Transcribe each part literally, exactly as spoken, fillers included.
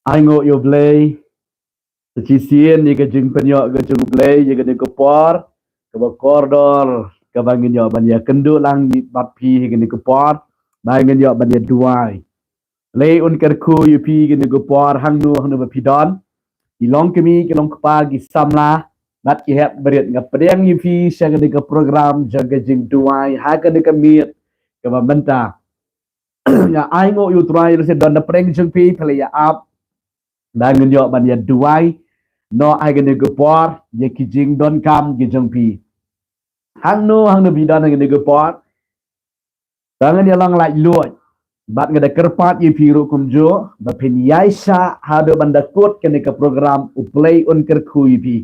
Ai nguh ïa U Blei. Sa shisien ïa ka jingpynïoh ka jong U Blei ïa kane ka por kaba kordor kaba ngin ïoh ban ïa kynduh lang bad phi ïa kane ka por ba ngin ïoh ban ïa duwai. Blei un kyrkhu ïa phi ïa kane ka por hangno hangno ba phi don. Ki long kmie, ki long kpa, ki samla bad ki hep barit, nga pdiang ïa phi sha kane ka program jong ka jingduwai ha kane ka miet kaba mynta. Nga ai nguh ïa U Trai, lehse don na pdeng jong phi, phi la ïa ap ba ngin ïoh ban ïa duwai noh ha kane ka por ïa ki jingdonkam ki jong phi. Hangno hangno phi don ha kane ka por, tang ngin ïa long laitluid. Bad nga da kyrpad ïa phi ruh kumjuh ba phin ïaishah haduh ban da kut kane ka program. U Blei un kyrkhu ïa phi.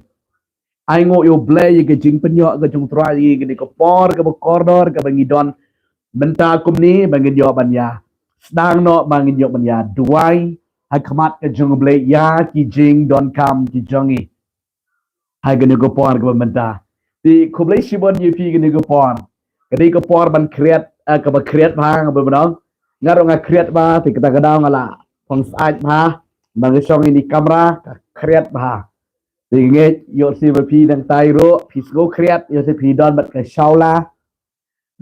Ai nguh ïa U Blei ïa ka jingpynïoh ka jong U Trai ïa kane ka por kaba kordor kaba ngi don mynta kumne ba ngin ïoh ban ïa sdang noh, ba ngin ïoh ban ïa duwai ha khmat ka jong U Blei ïa ki jingdonkam ki jong ngi ha kane ka por kaba mynta. Te khublei shibun ïa phi ïa kane ka por. Ka dei ka por ban khriat, eh, kaba khriat bha, nga ba mynta nga ruh nga khriat bha, te kata ka daw nga la phong sait bha, ba nga shong ïa kane ka kamra ka khriat bha. Te nga ngeit ïoh lehse ba phi nangtai ruh phi sngew khriat, ïoh lehse phi don bad ka shawla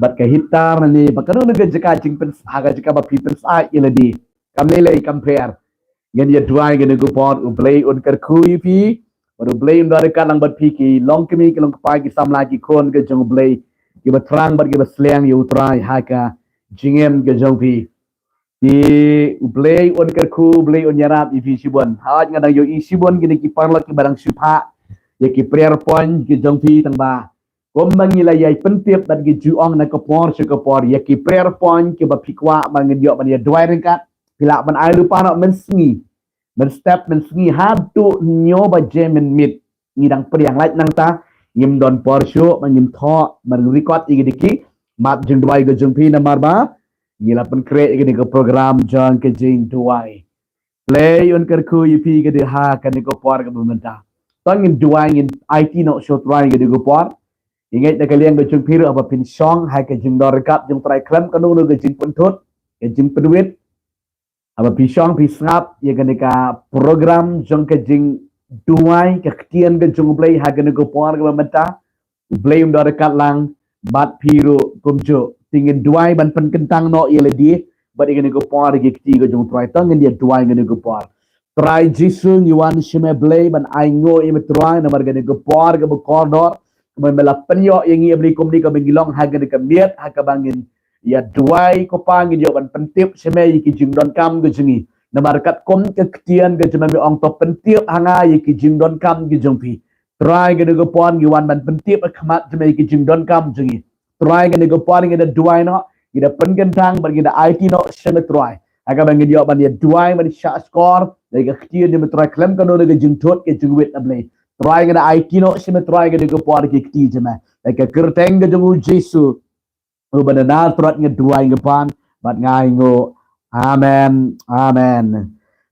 bad ka heater nangne bad kano kano ka jaka jingpynsah, ka jaka ba phi pynsah ïa lade. Kam lei lei, kam pher. Ngin ïa duwai ïa kane ka por. U Blei un kyrkhu ïa phi bad U Blei un don ryngkat lang bad phi, ki long kmie, ki long kpa, ki samla, ki khun ka jong U Blei kiba thrang bad kiba sliang ïa U Trai ha ka jingim ka jong phi. Te U Blei un kyrkhu, U Blei un ïarap ïa phi shibun. Hooid, nga dang ïohi shibun kine ki paralok kiba dang shu phah ïa ki prayer point ki jong phi, tang ba kumba ngi la ïai pyntip bad ngi ju ong na ka por sha ka por, ïa ki prayer point kiba phi kwah ba ngin ïoh ban ïa duwai ryngkat, phi lah ban ai lypa noh mynsngi, mynstep mynsngi haduh hynñiew baje mynmiet. Ngi dang pdiang, lait nangta ngim don por shuh ba ngin thoh ban record ïa ki dei ki mat jingduwai ka jong phi, namar ba ngi la pynkhreh ïa kane ka program jong ka jingduwai. Blei un kyrkhu ïa phi ka dei ha kane ka por kaba mynta. To ngin duwai, ngin aiti noh sha U Trai ïa kane ka por. Ngi ngeit na ka liang ka jong phi ruh haba phin shong ha ka jingdon ryngkat jong U Trai khlem kano kano ka jingpynthut, ka jingpynwit, haba phi shong phi sngap ïa kane ka program jong ka jingduwai, ka ktien ka jong U Blei ha kane ka por kaba mynta, U Blei un don ryngkat lang bad phi ruh kumjuh. Te ngin duwai ban pynkyntang noh ïa lade bad ïa kane ka por ïa ki kti ka jong U Trai. To ngin ïa duwai ïa kane ka por. Trai Jisu, ngi wan sha me Blei ban ai nguh ïa me Trai namar kane ka por kaba kordor kaba me la pynïoh ïa ngi, ïa Blei, kumne kaba ngi long ha kane ka miet ha kaba ngin ïa duwai, ko Pa, ngin ïoh ban pyntip sha me ïa ki jingdonkam ka jong ngi. Namar katkum ka ktien ka jong me me ong, to pyntip ha nga ïa ki jingdonkam ki jong phi. Trai, kane ka por ngi wan ban pyntip ha khmat jong me ïa ki jingdonkam jong ngi. Trai, kane ka por ngi da duwai noh, ngi da pynkyntang bad ngi da aiti noh sha me Trai ha kaba ngin ïoh ban ïa duwai ban shah shkor ïa ka ktien jong me Trai khlem kano kano ka jingthut ka jingwit, A Blei. Trai, ngi da aiti noh sha me Trai kane ka por ïa ki kti jong me, ïa ka kyrteng ka jong U Jisu uba na Nasareth nga duwai, nga pan bad nga ai nguh. Amen. Amen.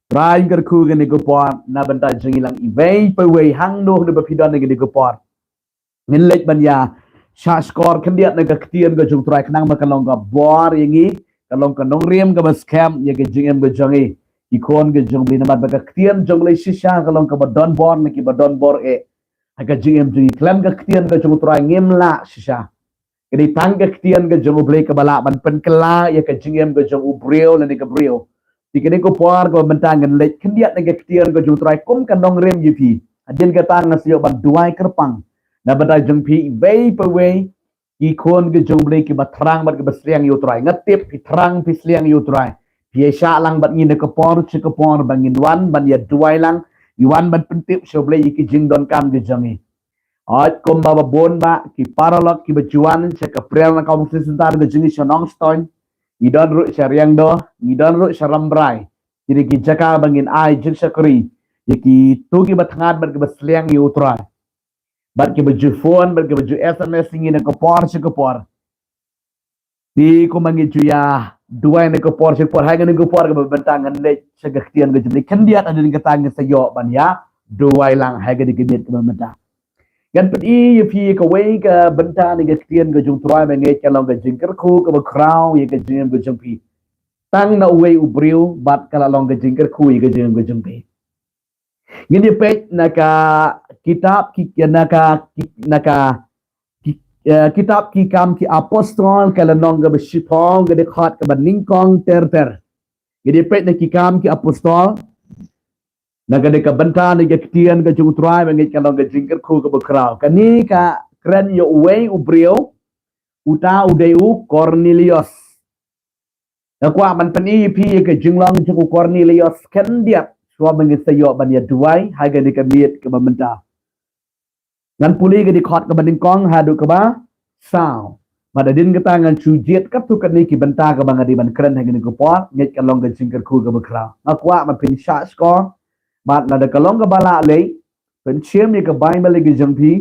Trai, un kyrkhu ïa kane ka por na bynta jong ngi lang iwei pa iwei, hangno hangno ba phi don ïa kane ka por. Ngin leit ban ïa shah shkor khyndiat na ka ktien ka jong U Trai khnang ba kan long ka bor ïa ngi, kan long ka nongrim kaba skhem ïa ka jingim ka jong ngi, ki khun ka jong U Blei, namar ba ka ktien jong U Blei shisha ka long kaba don bor na kiba don bor eh ha ka jingim jong ngi. Khlem ka ktien ka jong U Trai ngim lah shisha. Ka dei tang ka ktien ka jong U Blei kaba lah ban pynkylla ïa ka jingim ka jong u briew lane ka briew. Te kane ka por kaba mynta ngin leit khyndiat na ka ktien ka jong U Trai kum ka nongrim ïa phi. Hadien kata nga sa ïoh ban duwai kyrpang na bynta jong phi iwei pa iwei, ki khun ka jong U Blei kiba thrang bad kiba sliang ïa U Trai. Nga tip phi thrang phi sliang ïa U Trai. Phi ïa shah lang bad ngi na ka por sha ka por ba ngin wan ban ïa duwai lang, ngi wan ban pyntip sha U Blei ïa ki jingdonkam ki jong ngi. Hooid, kumba bun bah ki paralok kiba ju wan sha ka Prayer and Counseling Center ka jong ngi sha Nongstoiñ, ngi don ruh sha Riangdo, ngi don ruh sha Rambrai. Kine ki jaka ba ngin ai jingshakri ïa kito kiba thngan bad kiba sliang ïa U Trai, bad kiba ju phone bad kiba ju S M S ïa ngi na ka por sha ka por. Te kumba ngi ju ïa duwai na ka por sha ka por, ha kane ka por kaba mynta ngan leit sha ka ktien ka jong U Blei khyndiat, hadien kata ngin sa ïoh ban ïa duwai lang ha kane ka miet kaba mynta. Ngan pyni ïa phi kawei ka bynta na ka ktien ka jong U Trai ba ngeit ka long ka jingkyrkhu kaba khraw ïa ka jingim ka jong phi. tang na uwei u briew bad ka la long ka jingkyrkhu ïa ka jingim ka jong phi. Ngin ïa peit na ka kitab ki, na ka ki, na ka ki, eh, kitab Ki Kam Ki Apostol ka lynnong kaba shiphew, ka dkhot kaba nyngkong ter ter. Ngin ïa peit na Ki Kam Ki Apostol, na ka dei ka bynta na ka ktien ka jong U Trai ba ngeit ka long ka jingkyrkhu kaba khraw. Kane ka kren ïa uwei u briew, uta u dei u Kornelios. Nga kwah ban pyni ïa phi ïa ka jinglong jong u Kornelios khyndiat shuwa ba ngin sa ïoh ban ïa duwai ha kane ka miet kaba mynta. Ngan pule ka dkhot kaba nyngkong haduh kaba saw. Bad hadien kata ngan shu jied katto katne ki bynta kaba nga dei ban kren ha kane ka por, ngeit ka long ka jingkyrkhu kaba khraw. Nga kwah ban pynshah shkor bad lada ka long kaba lah lei, pynshim ïa ka Baibl ïa ka jong phi,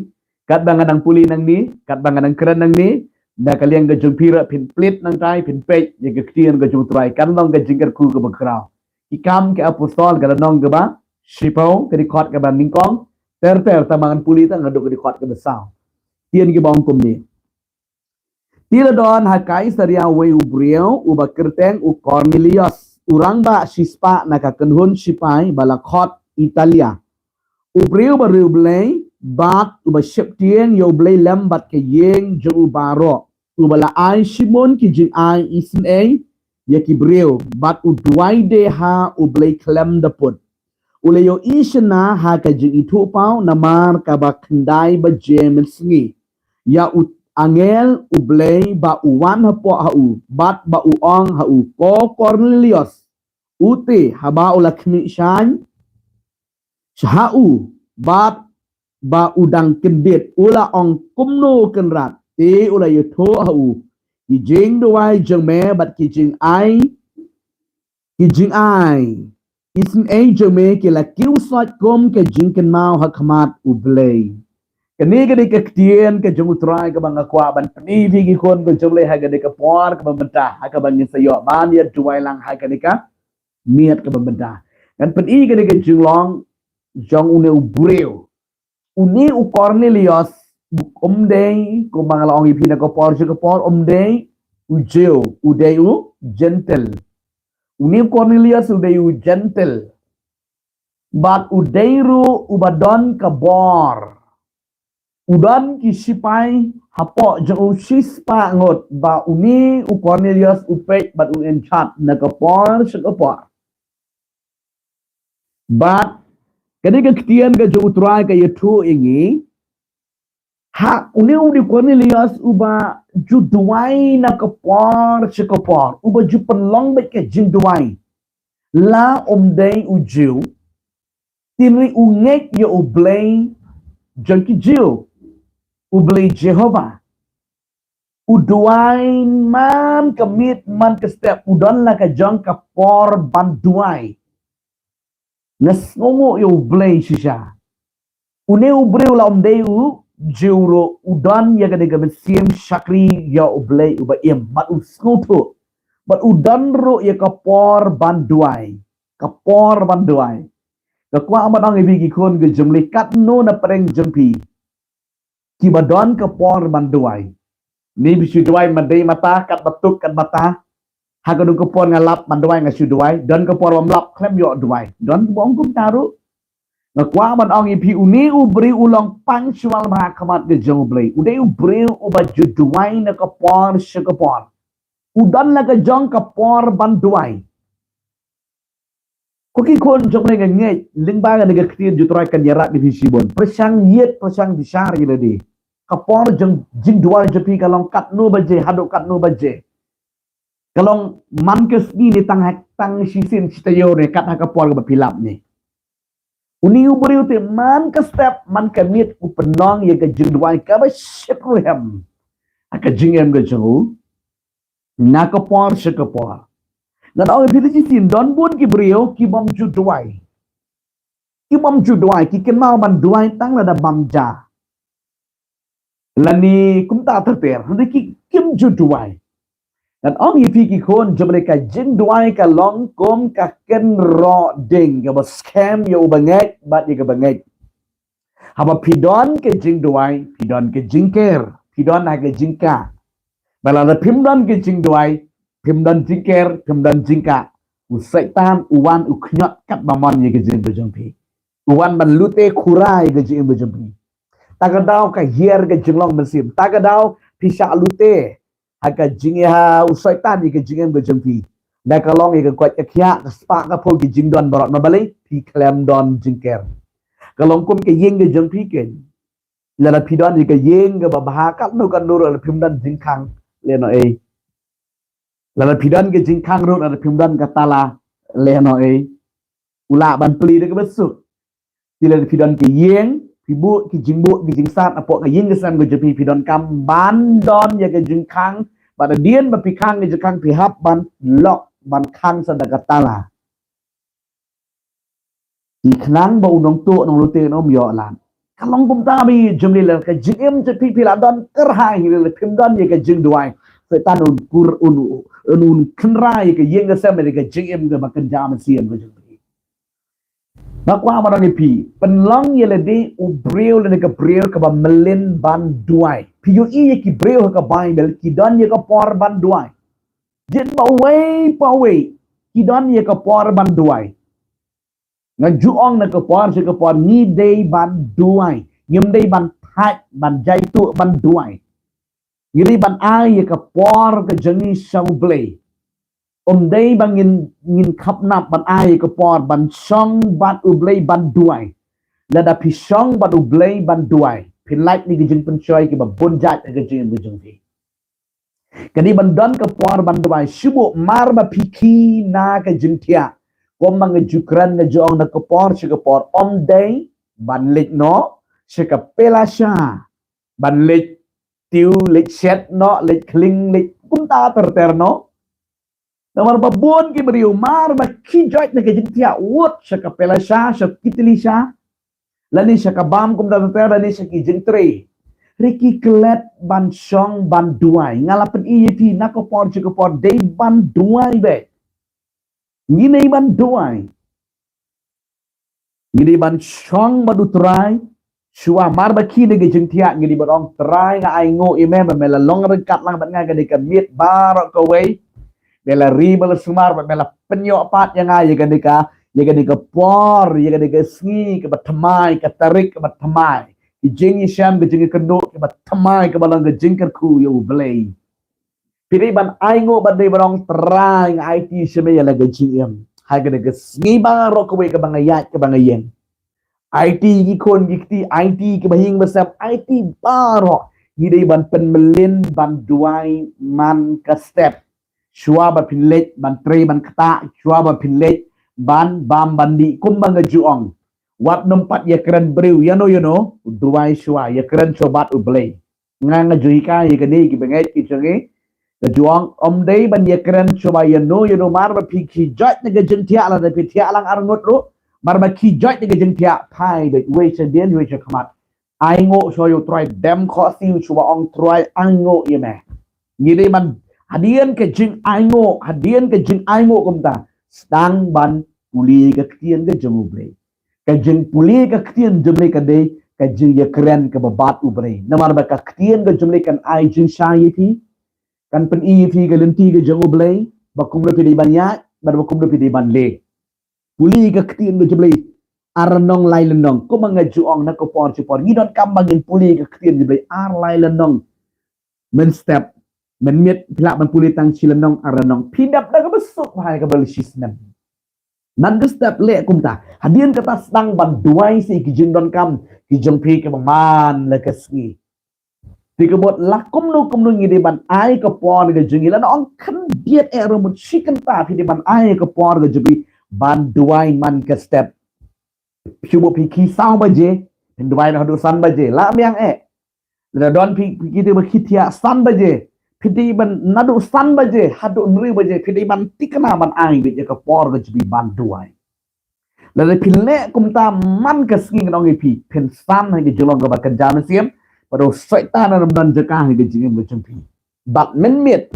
katba nga nang pule nangne, katba nga nang kren nangne, na ka liang ka jong phi ruh phin plie nangtai, phin peit ïa ka ktien ka jong U Trai, kan long ka jingkyrkhu kaba khraw. Ki Kam Ki Apostol ka lynnong kaba shiphew, ka dkhot kaba nyngkong ter ter, tang ba ngan pule tang haduh ka dkhot kaba saw. Ktien ki ba ong kumne: Te la don ha Kaisaria uwei u briew uba kyrteng u Kornelios, u rangbah shispah na ka kynhun shipai ba la khot Atalia. U briew ba riewblei bad uba sheptieng ïa U Blei lem bad ka ïing jong u baroh, uba la ai shibun ki jingai isynei ïa ki briew, bad u duwai de ha U Blei khlem da pud. U la ïohi shynna ha ka jingithuhpaw namar kaba khyndai baje mynsngi ïa u angel U Blei ba u wan hapoh ha u, bad ba u ong ha u, Ko Kornelios. U te, haba u la khmih shaiñ sha u, bad ba u dang kyndit, u la ong, Kumno, Kynrad? Te u la ïathuh ha u ki jingduwai jong me bad ki jingai, ki jingai isynei jong me ki la kiew soit kum ka jingkynmaw ha khmat U Blei. Kane ka dei ka ktien ka jong U Trai kaba nga kwah ban pyni ïa phi ki khun ka jong U Blei ha kane ka por kaba mynta, ha kaba ngin sa ïoh ban ïa duwai lang ha kane ka miet kaba mynta. Ngan pyni kane ka jinglong jong une u briew. Une u Kornelios um dei, kumba nga la ong ïa phi na ka por sha ka por, um dei u Jiw, u dei u Jentil. Une u Kornelios u dei u Jentil. Bad u dei ruh uba don ka bor. U don ki shipai hapoh jong u shispah ngut, ba une u Kornelios u peit bad u in charge na ka por sha ka por. Bad kane ka ktien ka jong U Trai ka ïathuh ïa ngi, ha une u dei u Kornelios uba ju duwai na ka por sha ka por, uba ju pynlong beit ka jingduwai. La um dei u Jiw, hynrei u ngeit ïa U Blei jong ki Jiw, U Blei Jehobah. U duwai man ka miet man ka step, u don la ka jong ka por ban duwai. Nga sngewnguh ïa U Blei shisha. Une u briew la um dei u Jiw ruh, u don ïa kane ka mynsiem shakri ïa U Blei uba im, bad u sngewthuh. Bad u don ruh ïa ka por ban duwai. Ka por ban duwai. Nga kwah ban ong ïa phi ki khun ka jong U Blei, katno na pdeng jong phi kiba don ka por ban duwai? Ni phi shu duwai mynta mynta, katba tuk katba ta. Ha kano ka por nga lap ban duwai nga shu duwai. Don ka por bym lap khlem ïoh duwai. Don kiba ong kumta ruh. Nga kwah ban ong ïa phi, une u briew u long punctual bha ha khmat ka jong U Blei. U dei u briew uba ju duwai na ka por sha ka por. U don la ka jong ka por ban duwai. Ko ki khun jong U Blei, nga ngeit lyngba kane ka ktien jong U Trai kan ïarap ïa phi shibun. Pyrshang ïit, pyrshang bishar ïa lade. Ka por jong jingduwai jong phi ka long katno baje haduh katno baje? Ka long man ka sngi ne tang ha, tang shisien shi taïew ne, kat ha ka por kaba phi lap ne? Une u briew te man ka step, man ka miet u pynlong ïa ka jingduwai kaba shit ruh em ha ka jingim ka jong u. Na ka por sha ka por. Ngan ong ïa phi, la shisien don bun ki briew ki bym ju duwai. Ki bym ju duwai, ki kynmaw ban duwai tang lada bam ja. Lane kumta ter ter, hynrei ki, kim ju duwai. Ngan ong ïa phi ki khun jong U Blei, ka jingduwai ka long kum ka kynroh ding kaba skhem ïa uba ngeit bad ïa kaba ngeit. Haba phi don ka jingduwai, phi don ka jingker, phi don ha ka jingkha. Bad lada phim don ka jingduwai, Phim don jingker, phim don jingkah. U Soitan u wan u khñiot kat ba mon ïa ka jingim ka jong phi. U wan ban lute khura ïa ka jingim ka jong phi. Ta ka daw ka hiar ka jinglong mynsiem. Ta ka daw phi shah lute ha ka jingïa u Soitan ïa ka jingim ka jong phi. Da ka long ïa ka koit ka khiah, ka spah ka phew, ki jingdon baroh, namar balei? Phi khlem don jingker. Ka long kum ka ïing ka jong phi keiñ. Lada phi don ïa ka ïing kaba bha katno katno ruh, lada phim don jingkhang, lehnohei. Lada phi don ka jingkhang ruh, lada phim don ka tala, lehnohei. U lah ban plie da kaba suk. Te lada phi don ka ïing, phi buh ki jingbuh ki jingsat hapoh ka ïing ka sem ka jong phi, phi donkam ban don ïa ka jingkhang. Bad hadien ba phi khang ka jingkhang, phi hap ban lock, ban khang sa da ka tala. Te khnang ba u nongtuh nonglute un ym ïoh lad. Ka long kumta, mi jong ngi, lada ka jingim jong phi, phi la don kyrhai hi, lada phim don ïa ka jingduwai, Soitan un kur, un, un, un kynra ïa ka ïing ka sem, ïa ka jingim kaba kynja mynsiem ka jong phi. Nga kwah ban ong ïa phi, pynlong ïa lade u briew lane ka briew kaba mlien ban duwai. Phi ïohi ïa ki briew ha ka Baibl, ki don ïa ka por ban duwai. Jied ba uwei pa uwei ki don ïa ka por ban duwai. Ngan ju ong, na ka por sha ka por ngi dei ban duwai. Ngim dei ban thait, ban jaituh, ban duwai. Ngi dei ban ai ïa ka por ka jong ngi sha U Blei. Ym dei ba ngin, ngin khapnap ban ai ïa ka por ban shong bad U Blei ban duwai. Lada phi shong bad U Blei ban duwai, phin lait na ki jingpynshoi kiba bun jait ha ka jingim ka jong phi. Ka dei ban don ka por ban duwai shuh, mar ba phi khie na ka jingthiah. Kumba nga ju kren, nga ju ong, na ka por sha ka por ym dei ban leit noh sha ka pela sha, ban leit tiew, leit shet noh, leit khling, leit kumta ter ter noh. Namar ba bun ki briew mar ba khie joit na ka jingthiah, wut sha ka pela sha, sha ki tylli sha, lane sha ka bam kumta ter ter, lane sha ki jingtrei. Hynrei ki klet ban shong ban duwai. Nga la pyni ïa phi, na ka por sha ka por dei ban duwai beit. Ngi dei ban duwai. Ngi dei ban shong bad U Trai. Shuwa mar ba khie na ka jingthiah, ngi dei ban ong, Trai, nga ainguh ïa me ba me la long ryngkat lang bad nga ha kane ka miet baroh kawei. Me la ri, me la sumar, bad me la pynïoh pat ïa nga ïa kane ka, ïa kane ka por, ïa kane ka sngi kaba thymmai, ka tarik kaba thymmai. Ka jingïashem, ka jingïakynduh kaba thymmai, kaba long ka jingkyrkhu ïa U Blei. Phi dei ban ainguh bad dei ban ong, Trai, nga aiti sha me ïa la ka jingim ha kane ka sngi baroh kawei kaba nga ïaid, kaba nga ïeng. Aiti ki khun ki kti, aiti kiba ïing ba sem, aiti baroh. Ngi dei ban pynmlien ban duwai man ka step. Shuwa ba phin leit ban trei ban ktah, shuwa ba phin leit ban bam ban dih, kumba nga ju ong. Wat nym pat ïakren briew ïano ïano, duwai shuwa, ïakren shuwa bad U Blei. Nga, nga ju hikai ïa kane ïa ki bangeit ki jong ngi. Nga ju ong, ym dei ban ïakren shuwa ïano ïano, mar ba phi khie joit na ka jingthiah, lada phi thiah lang arngut ruh, mar ba khie joit na ka jingthiah, phai beit, wei sha dien, wei sha khmat. Ainguh shuwa ïa U Trai, dem khohsiew shuwa, ong, Trai, ainguh ïa me. Ngi dei ban, hadien ka jingainguh, hadien ka jingainguh kumta, sdang ban pule ka ktien ka jong U Blei. Ka jingpule ka ktien jong U Blei ka dei ka jingïakren kaba bad U Blei. Namar ba ka ktien ka jong U Blei kan ai jingshai ïa phi, kan pyni ïa phi ka lynti ka jong U Blei, ba kumno phi dei ban ïaid, bad ba kumno phi dei ban leh. Pule ka ktien ka jong U Blei ar lynnong lai lynnong. Kumba nga ju ong, na ka por sha ka por ngi donkam ba ngin pule ka ktien ka jong U Blei ar lai lynnong. Mynstep, mynmiet phi lah ban pule tang shi lynnong, ar lynnong, phi dap da kaba suk bha ïa kaba lai shi snem. Man ka step leh kumta. Hadien kata sdang ban duwai sha ki jingdonkam ki jong phi kiba man la ka sngi. Te ka mut la kumno kumno ngi dei ban ai ka por ka jong ngi, lada ong khyndiat eh ruh, mut shi kynta phi dei ban ai ka por ka jong phi ban duwai man ka step. Shu buh phi khie saw baje, phin duwai noh haduh san baje, la biang eh. Lada don phi, phi, phi dei ban khie thiah san baje, phi dei ban, naduh san baje haduh hynriew baje, phi dei ban tikna ban ai beit ïa ka por ka jong phi ban duwai. Lada phi leh kumta man ka sngi, ngan ong ïa phi, phin san ha ka jinglong kaba kynja mynsiem, bad u Soitan un ym don jaka ha ka jingim ka jong phi. Bad mynmiet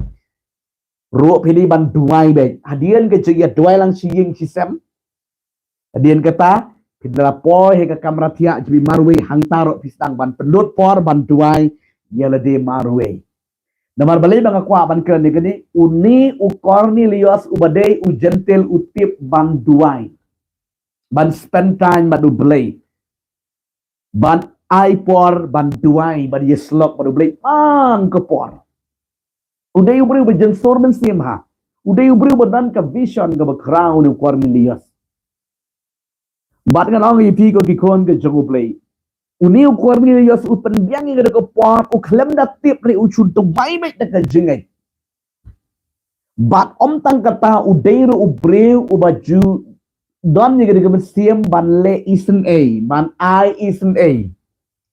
ruh phi dei ban duwai beit. Hadien ka jingïaduwai lang shi ïing shi sem, hadien kata phin da la poi ha ka kamra thiah jong phi marwei, hangta ruh phi sdang ban pynlut por ban duwai ïa lade marwei. Namar balei ba nga kwah ban kren ïa kane, une u Kornelios uba dei u Jentil u tip ban duwai, ban spend time bad U Blei, ban ai por ban duwai, ban ïasyllok bad U Blei man ka por. U dei u briew ba jynsur mynsiem ha. U dei u briew ba don ka vision kaba khraw, une u Kornelios. Bad ngan ong ïa phi ko ki khun ka jong U Blei, une u Kornelios u pynbiang ïa kane ka por, u khlem da tip re u shu duwai beit da ka jingngeit. Bad ym tang kata, u dei ruh u briew uba ju don ïa kane ka mynsiem ban leh isynei, ban ai isynei,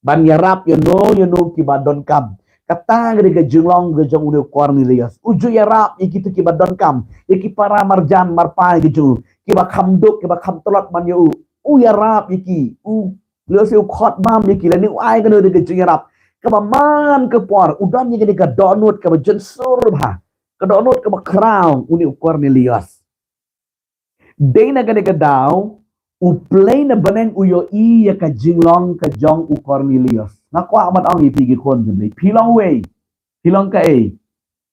ban ïarap ïa no ïa no kiba donkam. Kata ka dei ka jinglong ka jong une u Kornelios. U ju ïarap ïa kito kiba donkam, ïa ki para marjan marpa ïa ki jong u, kiba kham duk, kiba kham tlot ban ïa u. U ïarap ïa ki, u lehse u khot bam ïa ki, lane u ai kano kano ka jingïarap. Kaba man ka por u don ïa kane ka dohnud kaba jynsur bha, ka dohnud kaba khraw, une u Kornelios. Dei na kane ka daw U Blei na bneng u ïohi ïa ka jinglong ka jong u Kornelios. Nga kwah ban ong ïa phi ki khun jong U Blei, phi long uwei, phi long kaei?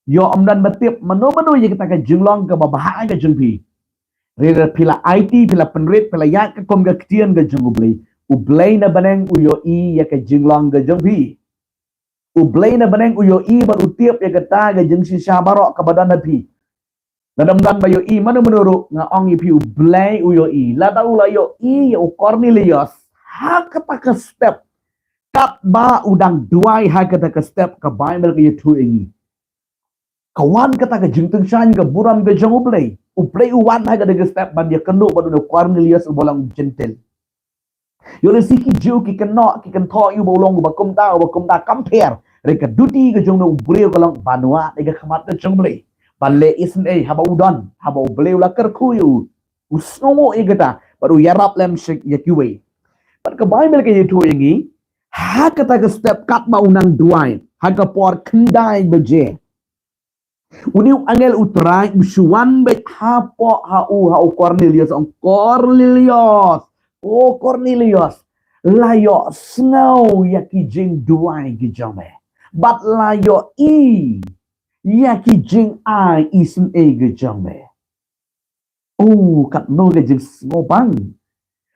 Ïoh ym don ba tip mano mano ïa kata ka jinglong kaba bha ka jong phi. Hynrei phi la aiti, phi la pynrit, phi la ïaid katkum ka ktien ka jong U Blei, U Blei na bneng u ïohi ïa ka jinglong ka jong phi. U Blei na bneng u ïohi bad u tip ïa kata ka jingshisha baroh kaba don ha phi. Lada ym don ba ïohi mano mano ruh, nga ong ïa phi, U Blei u ïohi. Lada u la ïohi ïa u Kornelios ha kata ka step, katba u dang duwai ha kata ka step, ka Baibl ka ïathuh ïa ngi, ka wan kata ka jingtyngshaiñ ka burom ka jong U Blei. U Blei u wan ha kata ka step ban ïakynduh bad une u Kornelios uba long Jentil. Ïoh lehse ki Jiw ki kynnoh ki kynthoh ïa u ba u long uba kumta uba kumta, kam pher. Hynrei ka duty ka jong une u briew ka long ban wad ïa ka khmat ka jong U Blei, ban leh isynei haba u don, haba U Blei u la kyrkhu ïa u. U sngewnguh ïa kata bad u ïarap lem sha ïa kiwei. Bad ka Baibl ka ïathuh ïa ngi, ha kata ka step katba u nang duwai, ha ka por khyndai baje, une u angel U Trai u shu wan beit hapoh ha u, ha u Kornelios, ong, Kornelios, o Kornelios, la ïohsngew ïa ki jingduwai ki jong me, bad la ïohi ïa ki jingai isynei ki jong me. O, katno ka jingsngewbang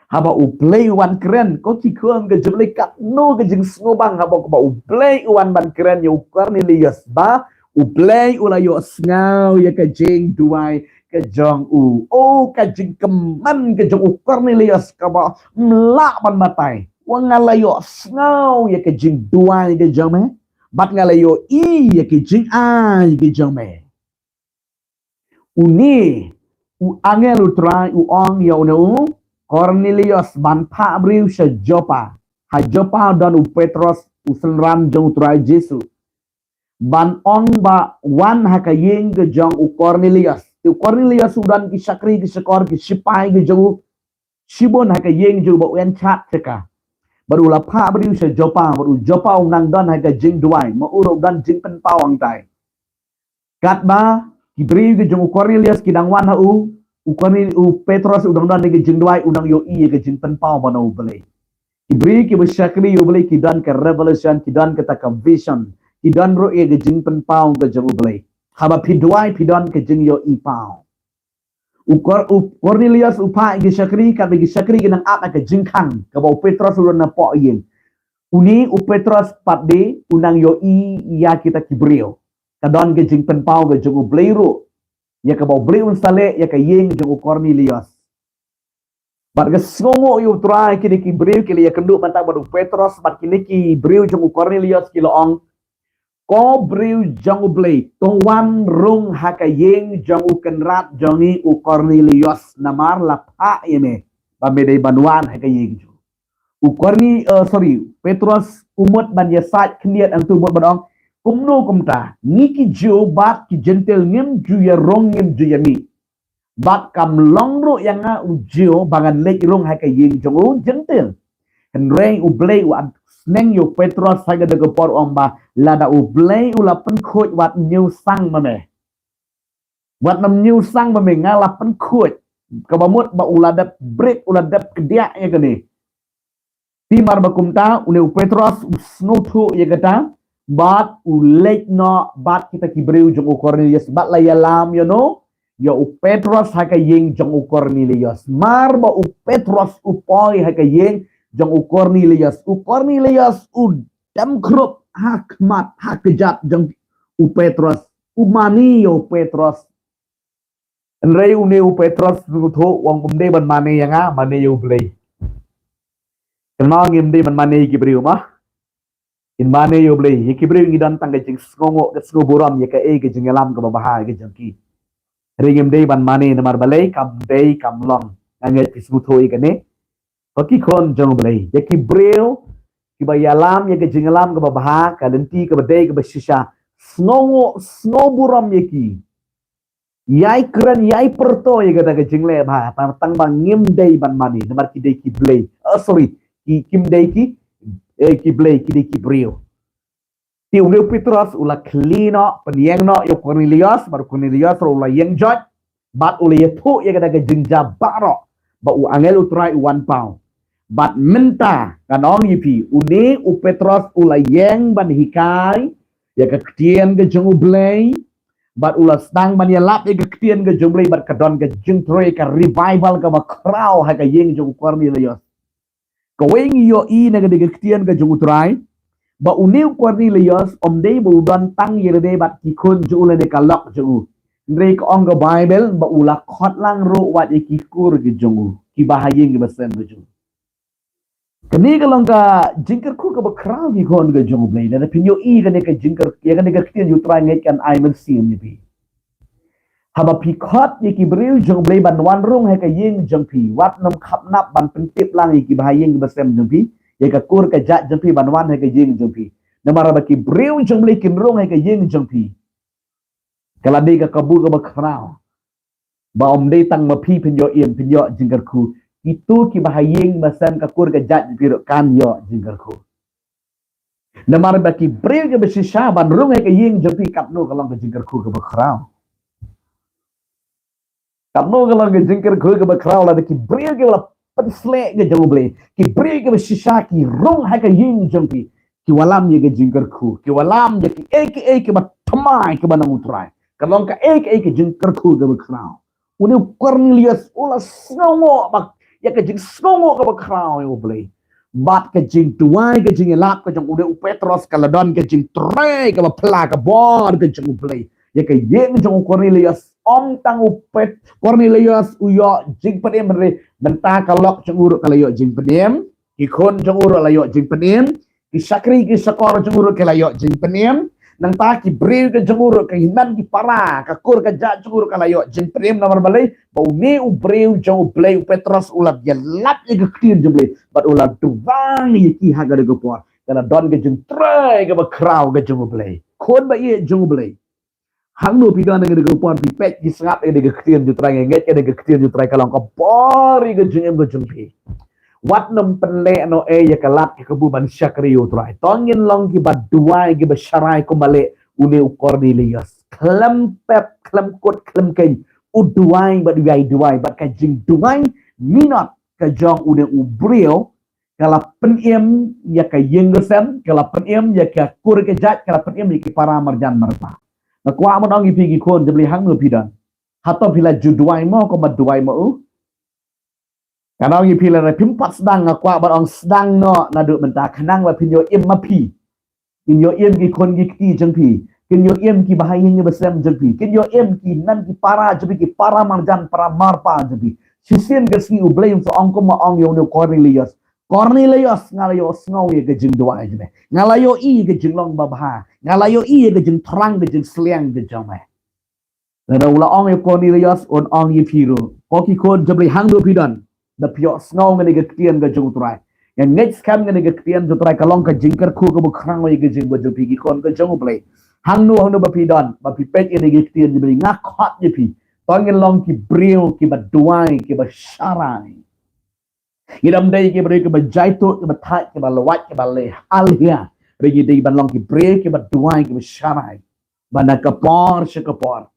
haba U Blei u wan kren, ko ki khun ka jong U Blei, katno ka jingsngewbang haba, haba U Blei u wan ban kren ïa u Kornelios ba U Blei u la ïohsngew ïa ka jingduwai ka jong u. O, ka jingkmen ka jong u Kornelios kaba ym lah ban batai. Wa, nga la ïohsngew ïa ka jingduwai ka jong me, bad nga la ïohi ïa ka jingai ka jong me. Une u angel U Trai u ong ïa une u Kornelios ban phah briew sha Joppa. Ha Joppa don u Petros, u synran jong U Trai Jisu. Ban ong ba wan ha ka ïing ka jong u Kornelios. Te u Kornelios u don ki shakri ki shakor, ki shipai ki jong u shibun ha ka ïing jong u ba u ïeng chat sha ka. Bad u la phah briew sha Joppa, bad u Joppa u nang don ha ka jingduwai, ma u ruh u don jingpynpaw hangtai. Katba ki briew ki jong u Kornelios ki dang wan ha u, u Kornel-, u Petros u dang don ha ka jingduwai, u dang ïohi ïa ka jingpynpaw ba na U Blei. Ki briew kiba shakri ïa U Blei ki don ka revelation, ki don kata ka vision, ki don ruh ïa ka jingpynpaw ka jong U Blei. Haba phi duwai phi don ka jingïohi paw. U Kor-, u Kornelios u phah ïa ki shakri, katba ki shakri ki nang ap ha ka jingkhang kaba u Petros u don napoh ïing. Une u Petros pat de u nang ïohi ïa kita ki briew. Ka don ka jingpynpaw ka jong U Blei ruh ïa kaba U Blei un sa leh ïa ka ïing jong u Kornelios. Bad ka sngewnguh ïa U Trai, kine ki briew ki la ïakynduh mynta bad u Petros, bad kine ki briew jong u Kornelios ki la ong, ko briew jong U Blei, to wan rung ha ka ïing jong u kynrad jong ngi u Kornelios, namar la phah ïa me ba me dei ban wan ha ka ïing jong u. U Korne-, eh, sorry, Petros u mut ban ïasaid khyndiat, hangto u mut ban ong, kumno kumta, ngi ki Jiw bad ki Jentil ngim ju ïarung, ngim ju ïamih. Bad kam long ruh ïa nga u Jiw ba ngan leit rung ha ka ïing jong u Jentil. Hynrei U Blei u ap sneng ïa u Petros ha kata ka por, u ong ba lada U Blei u la pynkhuid, wat ñiew sang ma me. Wat nym ñiew sang ma me, nga la pynkhuid. Kaba mut ba u la dep bret, u la dep kdiah ïa kane. Te namar ba kumta, une u Petros u sngewthuh ïa kata, bad u leit noh bad kita ki briew jong u Kornelius bad la ïalam ïa no, ïa u Petros ha ka ïing jong u Kornelius. Mar ba u Petros u poi ha ka ïing jong u Kornelius, u Kornelius u dem khrup ha khmat ha kjat jong u Petros, u mane ïa u Petros. Hynrei une u Petros u sngewthuh, u ong, ym dei ban mane ïa nga, mane ïa u Blei. Kynmaw, ngim dei ban mane ïa ki briew mo. Ngin mane ïa u Blei. Ïa ki briew ngi don tang ka jingsngewnguh, ka sngewburom ïa kaei ka jingïalam kaba bha ka jong ki. Hynrei ngim dei ban mane, namar balei? Kam dei, kam long. Nga ngeit phi sngewthuh ïa kane. Ko ki khun jong u Blei, ïa ki briew kiba ïalam ïa ka jingïalam kaba bha, ka lynti kaba dei kaba shisha, sngewnguh, sngewburom ïa ki. Ïai kren, ïai pyrto ïa kata ka jingleh bha, tang, tang ba ngim dei ban mane, namar ki dei ki blei. Oh, sorry, ki, kim dei ki, eh, ki blei, ki dei ki briew. Te une u Petros u la khlieh noh, pynïeng noh ïa u Kornelius, bad u Kornelius ruh u la ïeng joit, bad u la ïathuh ïa kata ka jingjia baroh ba u angel u Trai u wan paw. Bad mynta, ngan ong ïa phi, une u Petros u la ïeng ban hikai ïa ka ktien ka jong u Blei, bad u la sdang ban ïalap ïa ka ktien ka jong u Blei, bad ka don ka jingtrei, ka revival kaba khraw ha ka ïing jong u Kornelius. Kawei ngi ïohi na ka dei ka ktien ka jong u Trai ba une u Kornelius ym dei ba u don tang ïa lade bad ki khun jong u lane ka lok jong u. Hynrei ka ong ka Baibl ba u la khot lang ruh wat ïa ki kur ki jong u, kiba ha ïing kiba sem ki jong u. Kane ka long ka jingkyrkhu kaba khraw ki khun ki jong u Blei. Lada phin ïohi kane ka jingkyr-, ïa kane ka ktien u Trai ngeit kan ai mynsiem ïa phi. Haba phi khot ïa ki briew jong u Blei ban wan rung ha ka ïing jong phi, wat nym khapnap ban pyntip lang ïa kiba ha ïing kiba sem jong phi, ïa ka kur ka jait jong phi ban wan ha ka ïing jong phi. Namar haba ki briew jong u Blei kin rung ha ka ïing jong phi, ka la dei ka kabu kaba khraw. Ba ym dei tang ma phi phin ïoh im, phin ïoh jingkyrkhu. Kito kiba ha ïing ba sem ka kur ka jait jong phi ruh kan ïoh jingkyrkhu. Namar ba ki briew kiba shisha ban rung ha ka ïing jong phi, katno ka long ka jingkyrkhu kaba khraw. Katno ka long ka jingkyrkhu kaba khraw lada ki briew kiba la pynsleh ka jong u Blei, ki briew kiba shisha ki rung ha ka ïing jong phi, ki wallam ïa ka jingkyrkhu, ki wallam ïa kiei kiei kiba thymmai kiba na u Trai. Ka long kaei kaei ka jingkyrkhu kaba khraw. Une u Kornelius u la sngewnguh bha ïa ka jingsngewnguh kaba khraw ïa u Blei. Bad ka jingduwai, ka jingïalap ka jong une u Petros ka la don ka jingtrei kaba phylla ka bor ka jong u Blei ïa ka ïing jong u Kornelius. Ym tang u Pet-, Kornelius u ïoh jingpynim, hynrei mynta ka lok jong u ruh ka la ïoh jingpynim, ki khun jong u ruh la ïoh jingpynim, ki shakri ki shakor jong u ruh ki la ïoh jingpynim. Nangta ki briew ki jong u ruh, ki hynmen ki para, ka kur ka jait jong u ruh ka la ïoh jingpynim. Namar balei? Ba une u briew jong u Blei u Petros u la ïalap ïa ka ktien jong u Blei bad u la duwai ïa ki ha kane ka por. Ka la don ka jingtrei kaba khraw ka jong u Blei. Khun ba ïeit jong u Blei, hangno phi don ha kane ka por, phi peit phi sngap ïa kane ka ktien jong u Trai, nga ngeit kane ka ktien jong u Trai ka long ka bor ïa ka jingim ka jong phi. Wat nym pynleh noh ei ïa ka lad ka kabu ban shakri ïa u Trai. To ngin long kiba duwai, kiba sharai kumba leh une u Kornelius. Khlem pep, khlem kut, khlem khein, u duwai bad u ïai duwai, bad ka jingduwai minot ka jong une u briew ka la pynim ïa ka ïing ka sem, ka la pynim ïa ka kur ka jait, ka la pynim ïa ki para marjan marpa. Nga kwah ban ong ïa phi ki khun jong u Blei, hangno phi don, hato phi la ju duwai mo kumba duwai ma u? Ngan ong ïa phi, lada phim pat sdang, nga kwah ban ong sdang noh naduh mynta khnang ba phin ïoh im ma phi, kin ïoh im ki khun ki kti jong phi, kin ïoh im kiba ha ïing kiba sem jong phi, kin ïoh im ki hynmen ki para jong phi, ki para marjan para marpa jong phi. Shisien ka sngi u Blei un sa ong kumba ong ïa une u Kornelius. Kornelius, nga la ïohsngew ïa ka jingduwai jong me. Nga la ïohi ïa ka jinglong babha. Nga la ïohi ïa ka jingthrang, ka jingsliang ka jong me. Lada u la ong ïa u Kornelius, un ong ïa phi ruh. Ko ki khun jong u Blei, hangno phi don, da phi ïohsngew kane ka ktien ka jong u Trai. Nga ngeit skhem kane ka ktien jong u Trai ka long ka jingkyrkhu kaba khraw ïa ka jingim jong phi ki khun ka jong u Blei. Hangno hangno ba phi don, ba phi peit ïa kane ka ktien jong u Blei, nga khot ïa phi. To ngin long ki briew kiba duwai, kiba sharai. Ngi dam dei ki briew kiba jaituh, kiba thait, kiba lwait, kiba leh alhia. Hynrei ngi dei ban long ki briew kiba duwai, kiba sharai, ba na ka por sha ka por,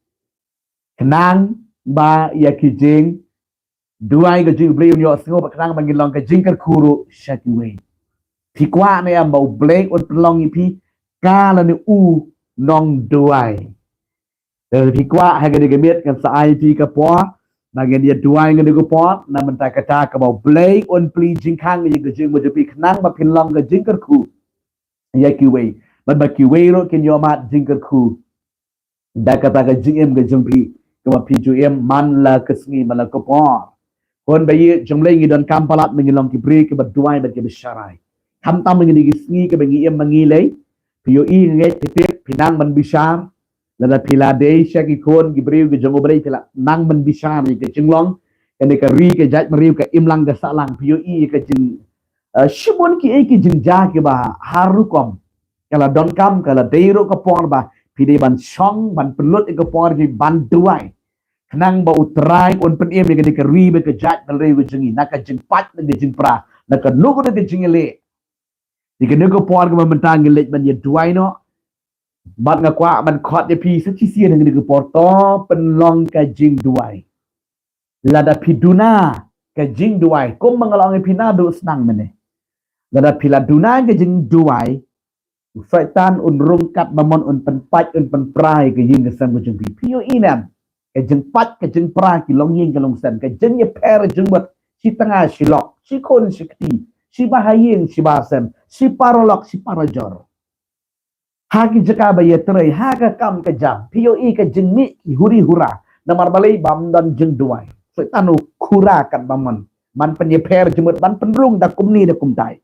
khnang ba ïa ki jingduwai ka jong u Blei un ïohsngew, ba khnang ba ngin long ka jingkyrkhu ruh sha kiwei. Phi kwah ne em ba u Blei un pynlong ïa phi ka lane u nongduwai. Te phi kwah ha kane ka miet ngan sa ai phi ka por ba ngan ïa duwai ha kane ka por, na bynta kata kaba U Blei un plie jingkhang ïa ka jingim jong phi khnang ba phin long ka jingkyrkhu ïa kiwei, bad ba kiwei ruh kin ïohmad jingkyrkhu da kata ka jingim ka jong phi kaba phi ju im man la ka sngi man la ka por. Khun ba ïeit jong U Blei, ngi donkam palat ba ngi long ki briew kiba duwai bad kiba sharai. Khamtam ha kine ki sngi kiba ngi im ma ngi lei, phi ïohi, nga ngeit phi tip, phi nang ban bishar. Lada phi la dei sha ki khun ki briew ki jong U Blei, phi la nang ban bishar ïa ka jinglong kane ka ri, ka jaitbynriew, ka imlang ka sahlang. Phi ïohi ïa ka jing, eh, shibun kiei ki jingjia kiba har rukom. Ka la donkam, ka la dei ruh ka por ba phi dei ban shong, ban pynlut ïa ka por phi ban duwai khnang ba U Trai un pynim ïa kane ka ri bad ka jaitbynriew ka jong ngi na ka jingpait, na ka jingpra, na kano kano ka jingïaleh. Ïa kane ka por kaba mynta ngi leit ban ïa duwai noh, bad nga kwah ban khot ïa phi sa shisien ha kane ka por, to pynlong ka jingduwai. Lada phi duna ka jingduwai, kumba nga la ong ïa phi naduh sngi mynne, lada phi la duna ka jingduwai, u Soitan un rung katba mon, un pynpait, un pynpra ïa ka ïing ka sem ka jong phi. Phi ïohi ne em, ka jingpait, ka jingpra, ki longïing ki longsem, ka jingïapher jingmut, shi tnga shi lok, shi khun shi kti, shi bahaïing shi bahasem, shi paralok shi parajor. Ha ki jaka ba ïatrei, ha ka kam ka jam, phi ïohi ka jingmih ki huri hura. Namar balei? Bym don jingduwai. Soitan u khura katba mon ban pynïapher jingmut, ban pynrung da kumne da kumtai.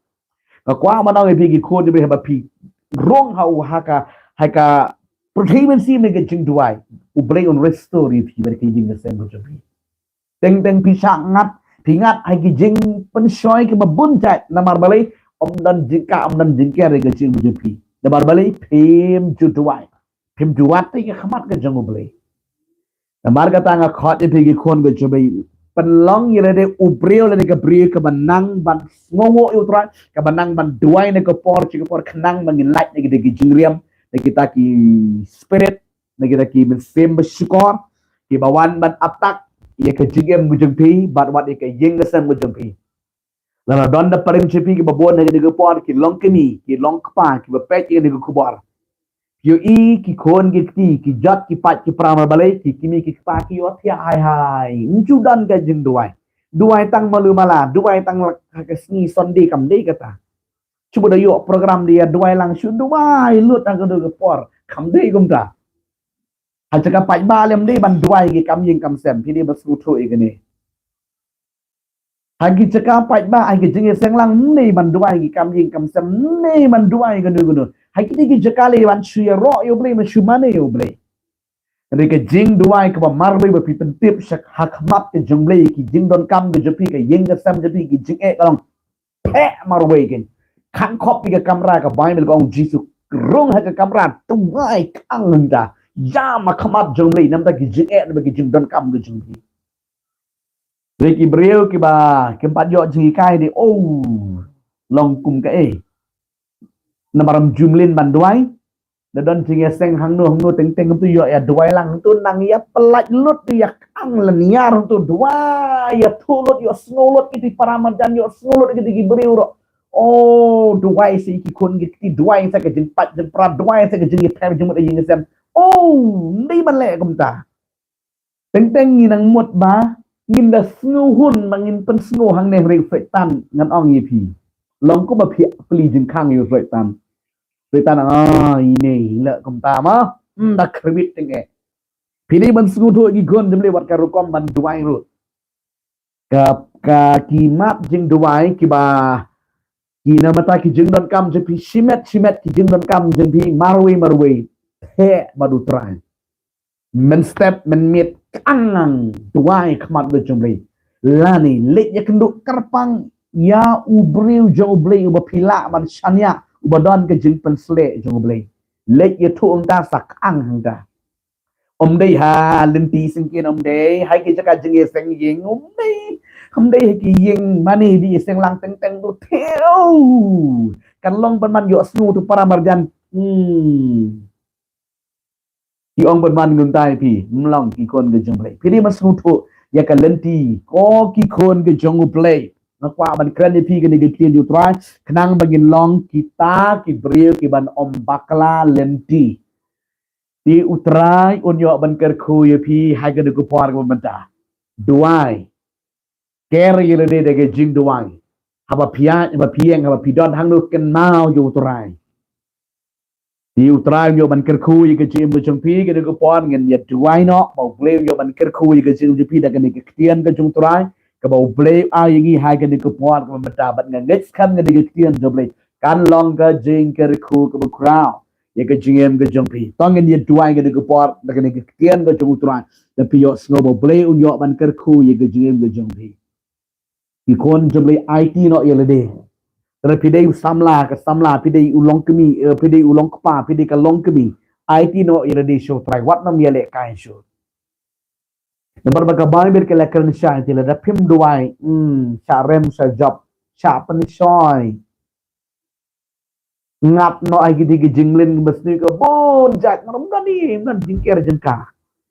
Nga kwah ban ong ïa phi ki khun, ïa phi haba phi rung ha u, ha ka, ha ka pyrthei mynsiem ïa ka jingduwai, U Blei un restore ïa phi bad ka ïing ka sem ka jong phi. Teng teng phi shah ngat, phi ngat ha ki jingpynshoi kiba bun jait. Namar balei? Ym don jingkah, ym don jingker ïa ka jingim jong phi. Namar balei? Phim ju duwai, phim ju wad ïa ka khmat ka jong U Blei. Namar kata nga khot ïa phi ki khun ka jong U Blei, pynlong ïa lade u briew, lade ka briew kaba nang ban sngewnguh ïa U Trai, kaba nang ban duwai na ka por sha ka por, khnang ba ngin lait na kita ki jingriam, na kita ki spirit, na kita ki mynsiem bashukor kiba wan ban attack ïa ka jingim ka jong phi bad wat ïa ka ïing ka sem ka jong phi. Lada don da paralok jong phi kiba bun ha kane ka por, ki long kmie, ki long kpa, kiba peit ïa kane ka khubor, phi ïohi ki khun ki kti, ki jot ki pait ki pra, namar balei? Ki kmie ki kpa ki ïohthiah hai hai. Ym ju don ka jingduwai. Duwai tang malu mala, duwai tang ha ka sngi Sunday, kam dei kata. Shu bud da ïoh program, da ïa duwai lang, shu duwai lut ha kano ka por, kam dei kumta. Ha jaka paidbah lem dei ban duwai ki kam ïing kam sem, phi dei ban sngewthuh ïa kane. Ha ki jaka paidbah, ha ki jingïaseng lang, ym dei ban duwai ki kam ïing kam sem, ym dei ban duwai kano kano. Ha kine ki jaka lei ban shu ïaroh ïa U Blei, ban shu mane ïa U Blei. Hynrei ka jingduwai kaba marwei ba phi pyntip sha ha khmat ka jong U Blei, ki jingdonkam ka jong phi, ka ïing ka sem jong phi, ki jingeh ka long peh marwei kein. Khang khop ïa ka kamra, ka Baibl ka ong Jisu rung ha ka kamra, duwai khang hangta, ïam ha khmat jong U Blei, namar ki jingeh, namar ki jingdonkam ka jong phi. Hynrei ki briew kiba kim pat ïoh jinghikai, dei, oh, long kum kaei? Namar ym ju mlien ban duwai. Da don jingïaseng hangno hangno, teng teng kumtu ïoh ïa duwai lang, kumtu nang ïa pyllait lut, ïa khang lynñiar, kumtu duwai, ïathuh lut, ïohsngew lut ïa ki para marjan, ïohsngew lut ïa ki briew ruh. Oh, duwai sa ïa ki khun ki kti, duwai sa ka jingpait jingpra, duwai sa ka jingïapher jingmut ïa ka ïing ka sem. Oh, ym dei ban leh kumta. Teng teng ngi nang mut ba ngin da sngewhun, ba ngin pynsngew hangne, hynrei Soitan, ngan ong ïa phi, long kumba phi plie jingkhang ïa u Soitan. Soitan, ah, ine i leh kumta ma, ym da khyrwit teng eh. Phi dei ban sngewthuh ïa ki khun jong U Blei wat ka rukom ban duwai ruh. Ka, ka ki mat jingduwai kiba, ki namar ta ki jingdonkam jong phi, shimet shimet ki jingdonkam jong phi marwei marwei, theh bad U Trai. Mynstep mynmiet, khang nang duwai khmat ka jong U Blei. Lane leit ïakynduh kyrpang ïa u briew jong U Blei uba phi lah ban shaniah, uba don ka jingpynshlur jong U Blei. Leit ïathuh hangta, sa khang hangta. Ym dei ha lynti syngkien, ym dei ha ki jaka jingïaseng ïing, ym dei, ym dei ha ki ïing mane, dei ïaseng lang teng teng tu, theh. Kan long pynban, ïohsngew tu para marjan. Hmm. Ki ong pynban kumta ïa phi, ym long ki khun ka jong U Blei. Phi dei ban sngewthuh ïa ka lynti, ko ki khun ka jong U Blei. Nga kwah ban kren ïa phi kane ka ktien jong U Trai, khnang ba ngin long kita ki briew ki ban ym bakla lynti. Te U Trai un ïoh ban kyrkhu ïa phi ha kane ka por kaba mynta. Duwai. Ker ïa lade da ka jingduwai. Haba phi ïaid, haba phi ïeng, haba phi don, hangno kynmaw ïa U Trai. Te U Trai un ïoh ban kyrkhu ïa ka jingim ka jong phi, kane ka por ngin ïa duwai noh ba U Blei un ïoh ban kyrkhu ïa ka jingim jong phi da kane ka ktien ka jong U Trai, kaba U Blei u ai ïa ngi ha kane ka por kaba mynta, bad nga ngeit skhem kane ka ktien jong U Blei kan long ka jingkyrkhu kaba khraw ïa ka jingim ka jong phi. To ngin ïa duwai kane ka por da kane ka ktien ka jong U Trai, da phi ïohsngew ba U Blei un ïoh ban kyrkhu ïa ka jingim ka jong phi. Ki khun jong U Blei, aiti noh ïa lade. Lada phi dei u samla, ka samla, phi dei u longkmie, eh, phi dei u longkpa, phi dei ka longkmie, aiti noh ïa lade sha U Trai, wat nym ïalehkai shuh. Namar ba ka Baibl ka la kren shai te, lada phim duwai, hmm, shah rem shah jop, shah pynshoi. Ngat noh ïa kito ki jingleh ba sniew ka bun jait, ngam don, ngam don jingker jingkha.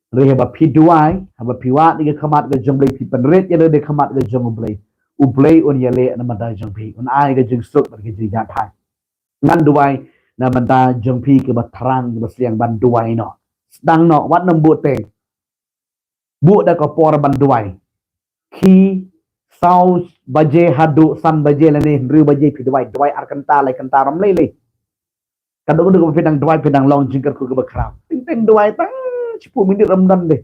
Hynrei haba phi duwai, haba phi wad ïa ka khmat ka jong U Blei, phi pynrit ïa lade ha khmat ka jong U Blei, U Blei un ïaleh na bynta jong phi, un ai ka jingsuk bad ka jingjahthait. Ngan duwai na bynta jong phi kaba thrang kaba sliang ban duwai noh. Sdang noh, wat nym buh teng. Buh da ka por ban duwai. Khie saw baje haduh san baje lane hynriew baje phi duwai, duwai ar kynta lai kynta ruh ym lei lei. Ka dei ka dei kaba phi dang duwai phi dang long jingkyrkhu kaba khraw. Teng teng duwai tang shiphew minit ruh ym don de.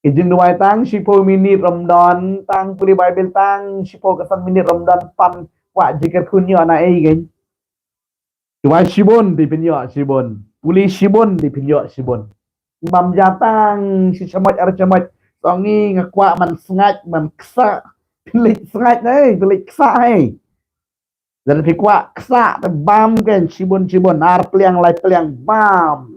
Ka jingduwai tang shiphew minit ruh ym don, tang pule Baibl tang shiphew ka san minit ruh ym don, pan kwah jingkyrkhu, ïoh na ei kein. Duwai shibun te phin ïoh shibun. Pule shibun te phin ïoh shibun. Bam ja tang shi shamoit ar shamoit. Song ngi nga kwah ban sngaid ban ksah. Phin leit sngaid ei, phin leit ksah ei. Lada phi kwah ksah te bam kein shibun shibun, ar pliang lai pliang bam.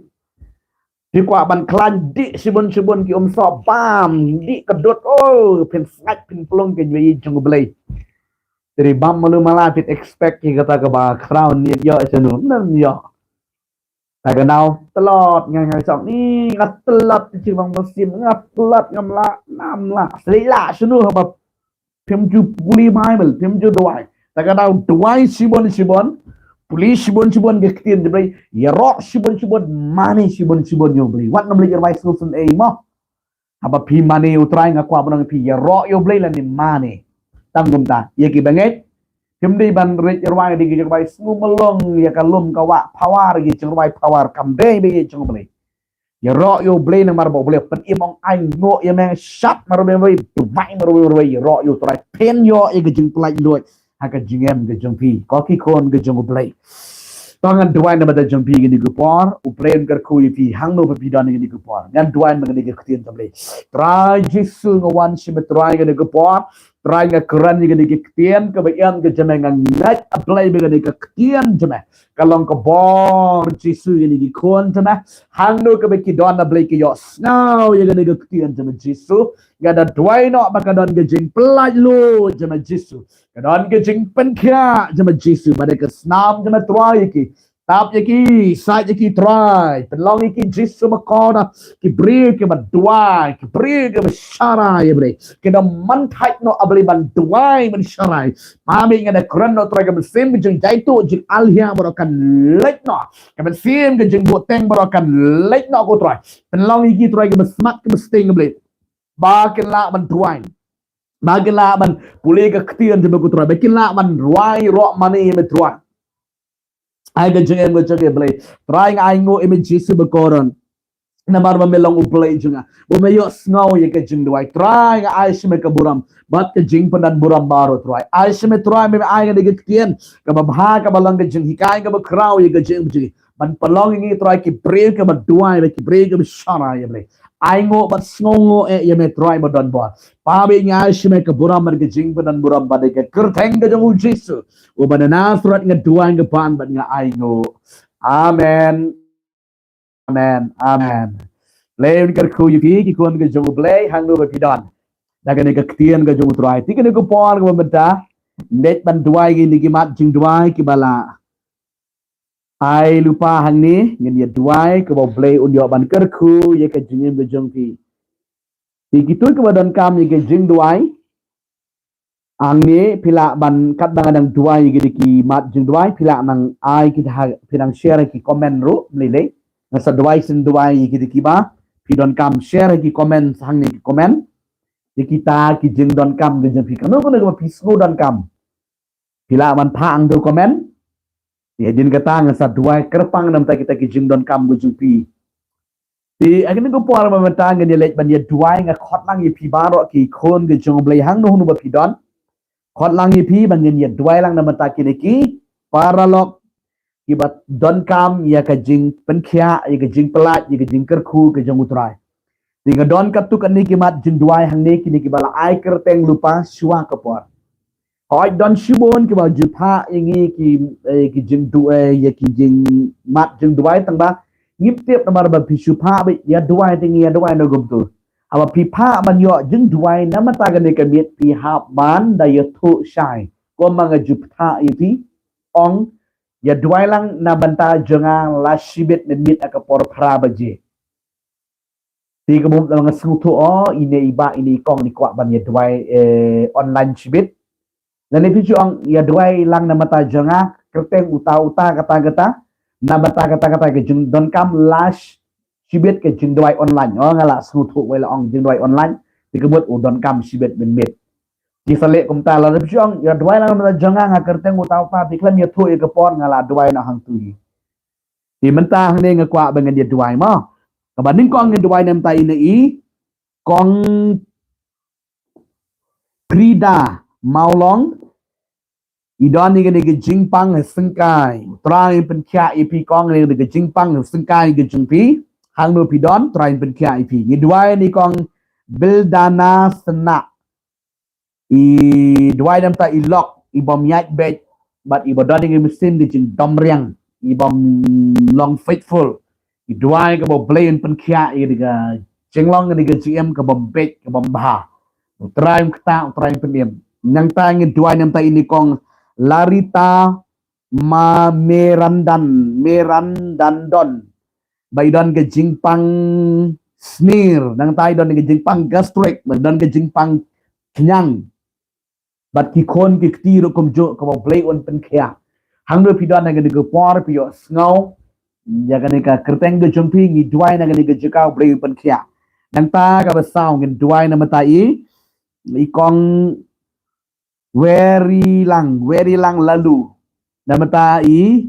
Phi kwah ban khlaiñ, dih shibun shibun ki umsoh bam, dih ka dud, oh, phin sngaid phin pynlong kein ïa ka jong U Blei. Te bam malu mala phin expect ïa kata kaba khraw, ym ïoh shano, ym ïoh. Te ka daw tlot, nga nga song, ni nga tlot, te shi bang mynsiem, nga tlot, ngam lah, ngam lah. Sdei lah shano haba phim ju pule Baibl, phim ju duwai. Te ka daw duwai shibun shibun, pule shibun shibun ka ktien jong U Blei, ïaroh shibun shibun, mane shibun shibun ïa U Blei. Wat nym leit ïa rwai sngewsynei ei mo. Haba phi mane U Trai, nga kwah ban ong ïa phi, ïaroh ïa U Blei lane mane. Tang kumta, ïa ki bangeit, phim dei ban leit ïa rwai da ki jingrwai sngewmlong, ïa ka lum ka wah power, ki jingrwai power, kam dei ba ïa jong U Blei. Ïaroh ïa U Blei namar ba U Blei u pynim, ong ainguh ïa me, shad marwei marwei, duwai marwei marwei, ïaroh ïa U Trai, phin ïoh ïa ka jingpyllait luid ha ka jingim ka jong phi, ko ki khun ka jong U Blei. To ngan duwai na bynta jong phi kane ka por, U Blei un kyrkhu ïa phi hangno ba phi don kane ka por. Ngan duwai na kane ka ktien jong U Blei. Trai Jisu, nga wan sha me Trai kane ka por. Trai, nga kren ïa kane ka ktien kaba ïeit ka jong me, nga ngeit A Blei ba kane ka ktien jong me ka long ka bor Jisu ïa kine ki khun jong me. Hangno kaba ki don A Blei, ki ïohsngew ïa kane ka ktien jong me Jisu. Nga da duwai noh ba ka don ka jingpyllait luid jong me Jisu. Ka don ka jingpynkhiah jong me Jisu. Ba da ka snam jong me Trai ïa ki. Tap ïa ki, said ïa ki Trai. Pynlong ïa ki Jisu ba kordor ki briew kiba duwai, ki briew kiba sharai ïa Blei. Ki da mynta noh A Blei ban duwai ban sharai. Mami, nga da kren noh Trai ka mynsiem ka jingjaituh, jingalhiah baroh kan leit noh. Ka mynsiem ka jingbuhteng baroh kan leit noh ko Trai. Pynlong ïa ki Trai kiba smat kiba sting ïa Blei. Ba kin lah ban duwai. Ba kin lah ban pule ka ktien jong me ko Trai. Ba kin lah ban rwai ïaroh mane ïa me Trai. Ai ka jingim ka jong ki Blei. Trai nga ainguh ïa me Jisu ba kordor. Namar ba me long U Blei jong nga. Ba me ïohsngew ïa ka jingduwai. Trai nga ai sha me ka burom bad ka jingpyndonkam baroh Trai. Ai sha me Trai me ai nga da ka ktien kaba bha kaba long ka jinghikai kaba khraw ïa ka jingim jong ngi. Ban pynlong ïa ngi Trai ki briew kiba duwai bad ki briew kiba sharai ïa Blei. Ainguh bad sngewnguh eh ïa me Trai ba don bor. Pynban nga ai sha me ka burom bad ka jingpyndonkam bad ka kyrteng ka jong U Jisu uba na Nasareth nga duwai nga pan bad nga ainguh. Amen. Amen. Amen. Blei un kyrkhu ïa phi ki khun ka jong U Blei hangno ba phi don. Da kane ka ktien ka jong U Trai. Te kane ka por kaba mynta, leit ban duwai ïa kine ki mat jingduwai kiba la ai lypa hangne, ngin ïa duwai kaba U Blei un ïoh ban kyrkhu ïa ka jingim ka jong phi. Te kito kiba donkam ïa ka jingduwai, Hangne phi lah ban katba nga dang duwai ïa ki mat jingduwai, phi lah nang ai ki ha, phi nang share ki comment ruh, mlei lei. Nga sa duwai sien duwai ïa ki ba phi donkam, share ki comment hangne, ki comment. Ïa kita ki jingdonkam ki jong phi, kano kano ba phi sngew donkam, phi lah ban phah hangto comment. Ïa jin kata nga sa duwai kyrpang namar kita ki jingdonkam ki jong phi. Te ha kane ka por mynta ngan ïa leit ban ïa duwai, nga khot lang ïa phi baroh ki khun ki jong U Blei hangno hangno ba phi don. Khot lang ïa phi ba ngan ïa duwai lang namar kine ki paralok kiba donkam ïa ka jingpynkhiah, ïa ka jingpyllait, ïa ka jingkyrkhu ka jong U Trai. Te nga don katto katne ki mat jingduwai hangne, kine kiba la ai kyrteng lypa shuwa ka por. Hooid, don shibun kiba ju phah ïa ngi ki, eh, ki jingduwai, ïa ki jingmat jingduwai, tang ba ngim tip namar ba phi shu phah ba ïa duwai, te ngi ïa duwai na kumto. Haba phi phah ban ïoh jingduwai namar kane ka miet, phi hap ban da ïathuh shai. Kumba nga ju phah ïa phi, ong, ïa duwai lang na bynta jong nga la shibit mynmiet ha ka por phra baje. Te ka bym da nga sngewthuh, oh, ine i bah, ine i kong, i kwah ban ïa duwai, eh, online shibit. Lane phi ju ong ïa duwai lang na bynta jong nga, kyrteng uta uta kata kata, na bynta kata kata ka jingdonkam la shibit ka jingduwai online. Oh, nga la sngewthuh wei la ong jingduwai online. Te ka mut u donkam shibit mynmiet. Ki sa leh kumta, lane phi ju ong ïa duwai lang na bynta jong nga, nga kyrteng uta uta, phi khlem ïathuh ïa ka por, nga la duwai na hangto hi. Te mynta hangne nga kwah ba ngan ïa duwai mo. Kaba nyngkong ngan duwai namar ine i kong Frida Mawlong. I don ïa kane ka jingpang syngkai. Trai pynkhiah ïa phi kong, ïa kane ka jingpang syngkai ka jong phi. Hangno phi don, Trai pynkhiah ïa phi. Ngi duwai ïa i kong Bildana Sena. I duwai namar i lok, i bym ïaid beit, bad i ba don ïa ka mynsiem ka jingdom riang, i bym long faithful. I duwai kaba U Blei un pynkhiah ïa ka jinglong, ïa ka jingim ka bym beit, ka bym bha. U Trai un kta, U Trai un pynim. Nangta ngi duwai namar ine i kong Larita Ma Merandan, Merandandon. Ba i don ka jingpang snier, nangta i don ka jingpang gastric, ba i don ka jingpang khñiang. Bad ki khun ki kti ruh kumjuh, kaba U Blei un pynkhiah. Hangno phi don ha kane ka por, phi ïohsngew ïa kane ka kyrteng ka jong phi, ngi duwai na kane ka jaka, U Blei un pynkhiah. Nangta kaba saw ngin duwai namar i, i kong Weri Lang, Weri Lang Lalu. Namar i,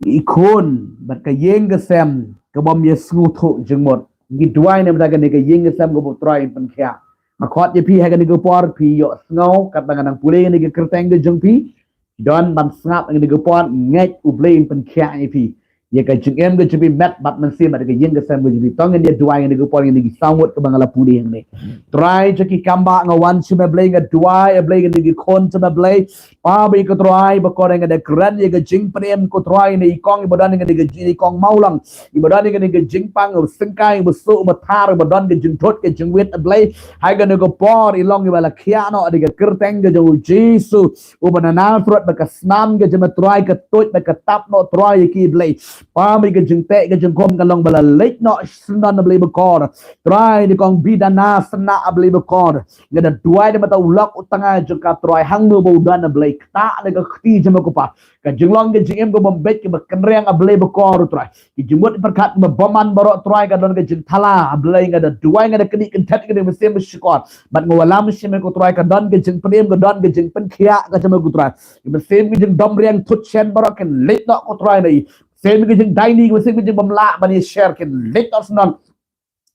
i khun bad ka ïing ka sem ka bym ïa sngewthuh jingmut. Ngi duwai namar kane ka ïing ka sem kaba U Trai un pynkhiah. Nga khot ïa phi ha kane ka por, phi ïohsngew katba nga nang pule ïa kane ka kyrteng ka jong phi. Don ban sngap ha kane ka por, ngeit U Blei un pynkhiah ïa phi. Ïa ka jingim ka jong phi, met bad mynsiem, bad ka ïing ka sem ka jong phi. To ngin ïa duwai ha kane ka por, ïa kine ki saw ngut kaba nga la pule hangne. Trai jong ki kam bah, nga wan sha me Blei, nga duwai, eh Blei, ïa kine ki khun jong me Blei. Papa, ko Trai bakordor, nga da kren ïa ka jingpynim, ko Trai, ïa i kong, i ba don ïa kane ka jing, i kong Mawlong, i ba don ïa kane ka jingpang syngkai, ba suk ba thar, ba don ka jingthut ka jingwit, eh Blei. Ha kane ka por i long i ba la khiah noh da ka kyrteng ka jong U Jisu uba na Nasareth, ba ka snam ka jong me Trai ka tuid, ba ka tap noh Trai ïa ki, Blei. Papa, ïa ka jingteh ka jingkhum ka long ba la leit noh syndon, eh Blei bakordor. Trai, ïa i kong Bidana Sena, eh Blei bakordor. Nga da duwai namar u lok u tnga jong ka Trai, hangno ba u don, eh Blei, kta na ka kti jong me ko Pa. Ka jinglong ka jingim ka bym beit, kaba kynriang, eh Blei bakordor Trai. Ki jingmut pyrkhat kiba bymman baroh Trai, ka don ka jingthala, eh Blei, nga da duwai, nga da knieh kynthet, nga da mynsiem ba shukor. Bad nga wallam sha me ko Trai, ka don ka jingpynim, ka don ka jingpynkhiah ka jong me ko Trai. Ki mynsiem ki jingdom riang thut shen baroh kin leit noh ko Trai, na i. Mynsiem ki jingdaini, ki mynsiem ki jingbymlah ban ïa sher kin leit noh syndon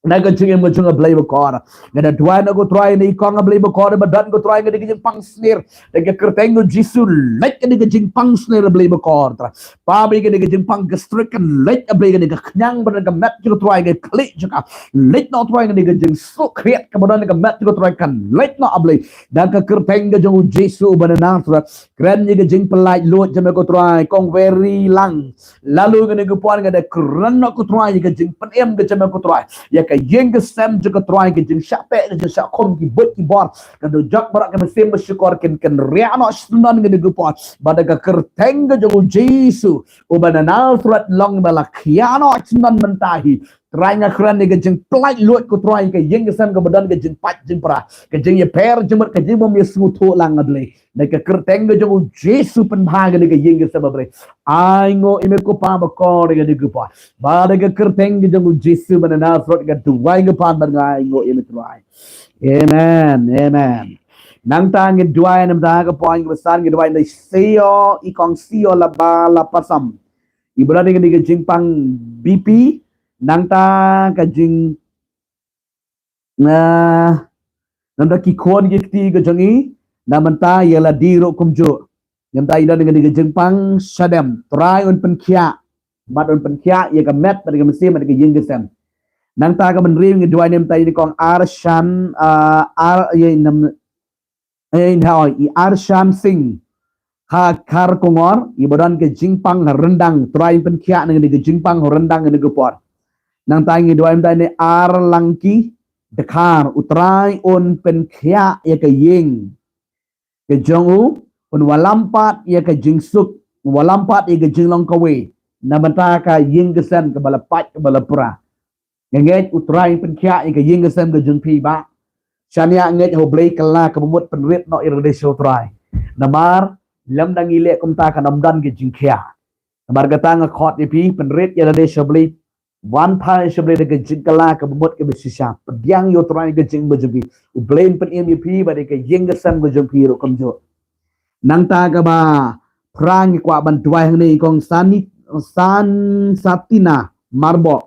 na ka jingim ka jong me, eh Blei bakordor. Nga da duwai na ko Trai, na i kong, eh Blei bakordor, ba don ko Trai, nga da ka jingpang snier. Da ka kyrteng ko Jisu, leit ka da ka jingpang snier, eh Blei bakordor Trai. Papa, ïa ka da ka jingpang gastric kan leit, eh Blei, ka da ka khñiang ba don ka met jong ko Trai, ka khlieh jong ka. Leit noh Trai, ka da ka jingsuk khriat kaba don ka met jong ko Trai, kan leit noh, eh Blei. Da ka kyrteng ka jong U Jisu uba na Nasareth. Kren ïa ka jingpyllait luid jong me ko Trai, kong Weri Lang Lalu, kane ka por nga da kren noh ko Trai ïa ka jingpynim ka jong me ko Trai. Ïa ka ïing ka sem jong ko Trai, ka jingshah teh, ka jingshah khum, ki buit ki bor, ka dujok baroh, ka mynsiem ba shukor kin, kin riah noh syndon kane ka por. Bad da ka kyrteng ka jong U Jisu uba na Nasareth, long ba la khiah noh syndon mynta hi. Trai nga kren ïa ka jingpyllait luid ko Trai, ka ïing ka sem kaba don ka jingpait jingpra, ka jingïapher jingmut, ka jingbym ïasngewthuh lang A Blei. Na ka kyrteng ka jong U Jisu pynbha kane ka ïing ka sem A Blei. Ainguh ïa me ko Pa bakordor ïa kane ka por. Ba da ka kyrteng ka jong U Jisu ba na Nasareth nga duwai nga pan bad nga ainguh ïa me Trai. Amen. Amen. Nangta ngin duwai namar ka por ngin basa ngin duwai na Sio i kong Sio Laba Lapasam. Iba don ïa kane ka jingpang B P nangta ka jing na nangta ki khun ki kti ka jong i na mynta ïa lade ruh kumjuh. Nangta i don ïa kane ka jingpang shadem. Trai un pynkhiah bad un pynkhiah ïa ka met bad ka mynsiem bad ka ïing ka sem. Nangta ka ban ring duwai namta ïa i kong Arshan, ah, Ar ïa i nam Ein hoi i Arshan Singh ha Kharkongor, iba don ka jingpang ha ryndang, Trai pynkhiah na kane ka jingpang ha ryndang kane ka por. Nangta ngi duwai mynta ne Ar Langki Dkhar, U Trai un pynkhiah ïa ka ïing ka jong u, un wallam pat ïa ka jingsuk, un wallam pat ïa ka jinglong kawei na bynta ka ïing ka sem kaba la pait kaba la pra. Nga ngeit U Trai pynkhiah ïa ka ïing ka sem ka jong phi Bah. Shaniah ngeit ha U Blei kylla kaba mut pynrit noh ïa lade sha U Trai. Namar lymda ngi leh kumta kan ym don ka jingkhiah. Namar kata nga khot ïa phi pynrit ïa lade sha U Blei. Wan phai sha U Blei da ka jingkylla kaba mut kaba shisha. Pdiang ïa U Trai ka jingim ka jong phi. U Blei un pynim ïa phi bad ïa ka ïing ka sem ka jong phi ruh kumjuh. Nangta kaba phra ngi kwah ban duwai hangne i kong Sani, San Satina Marboh.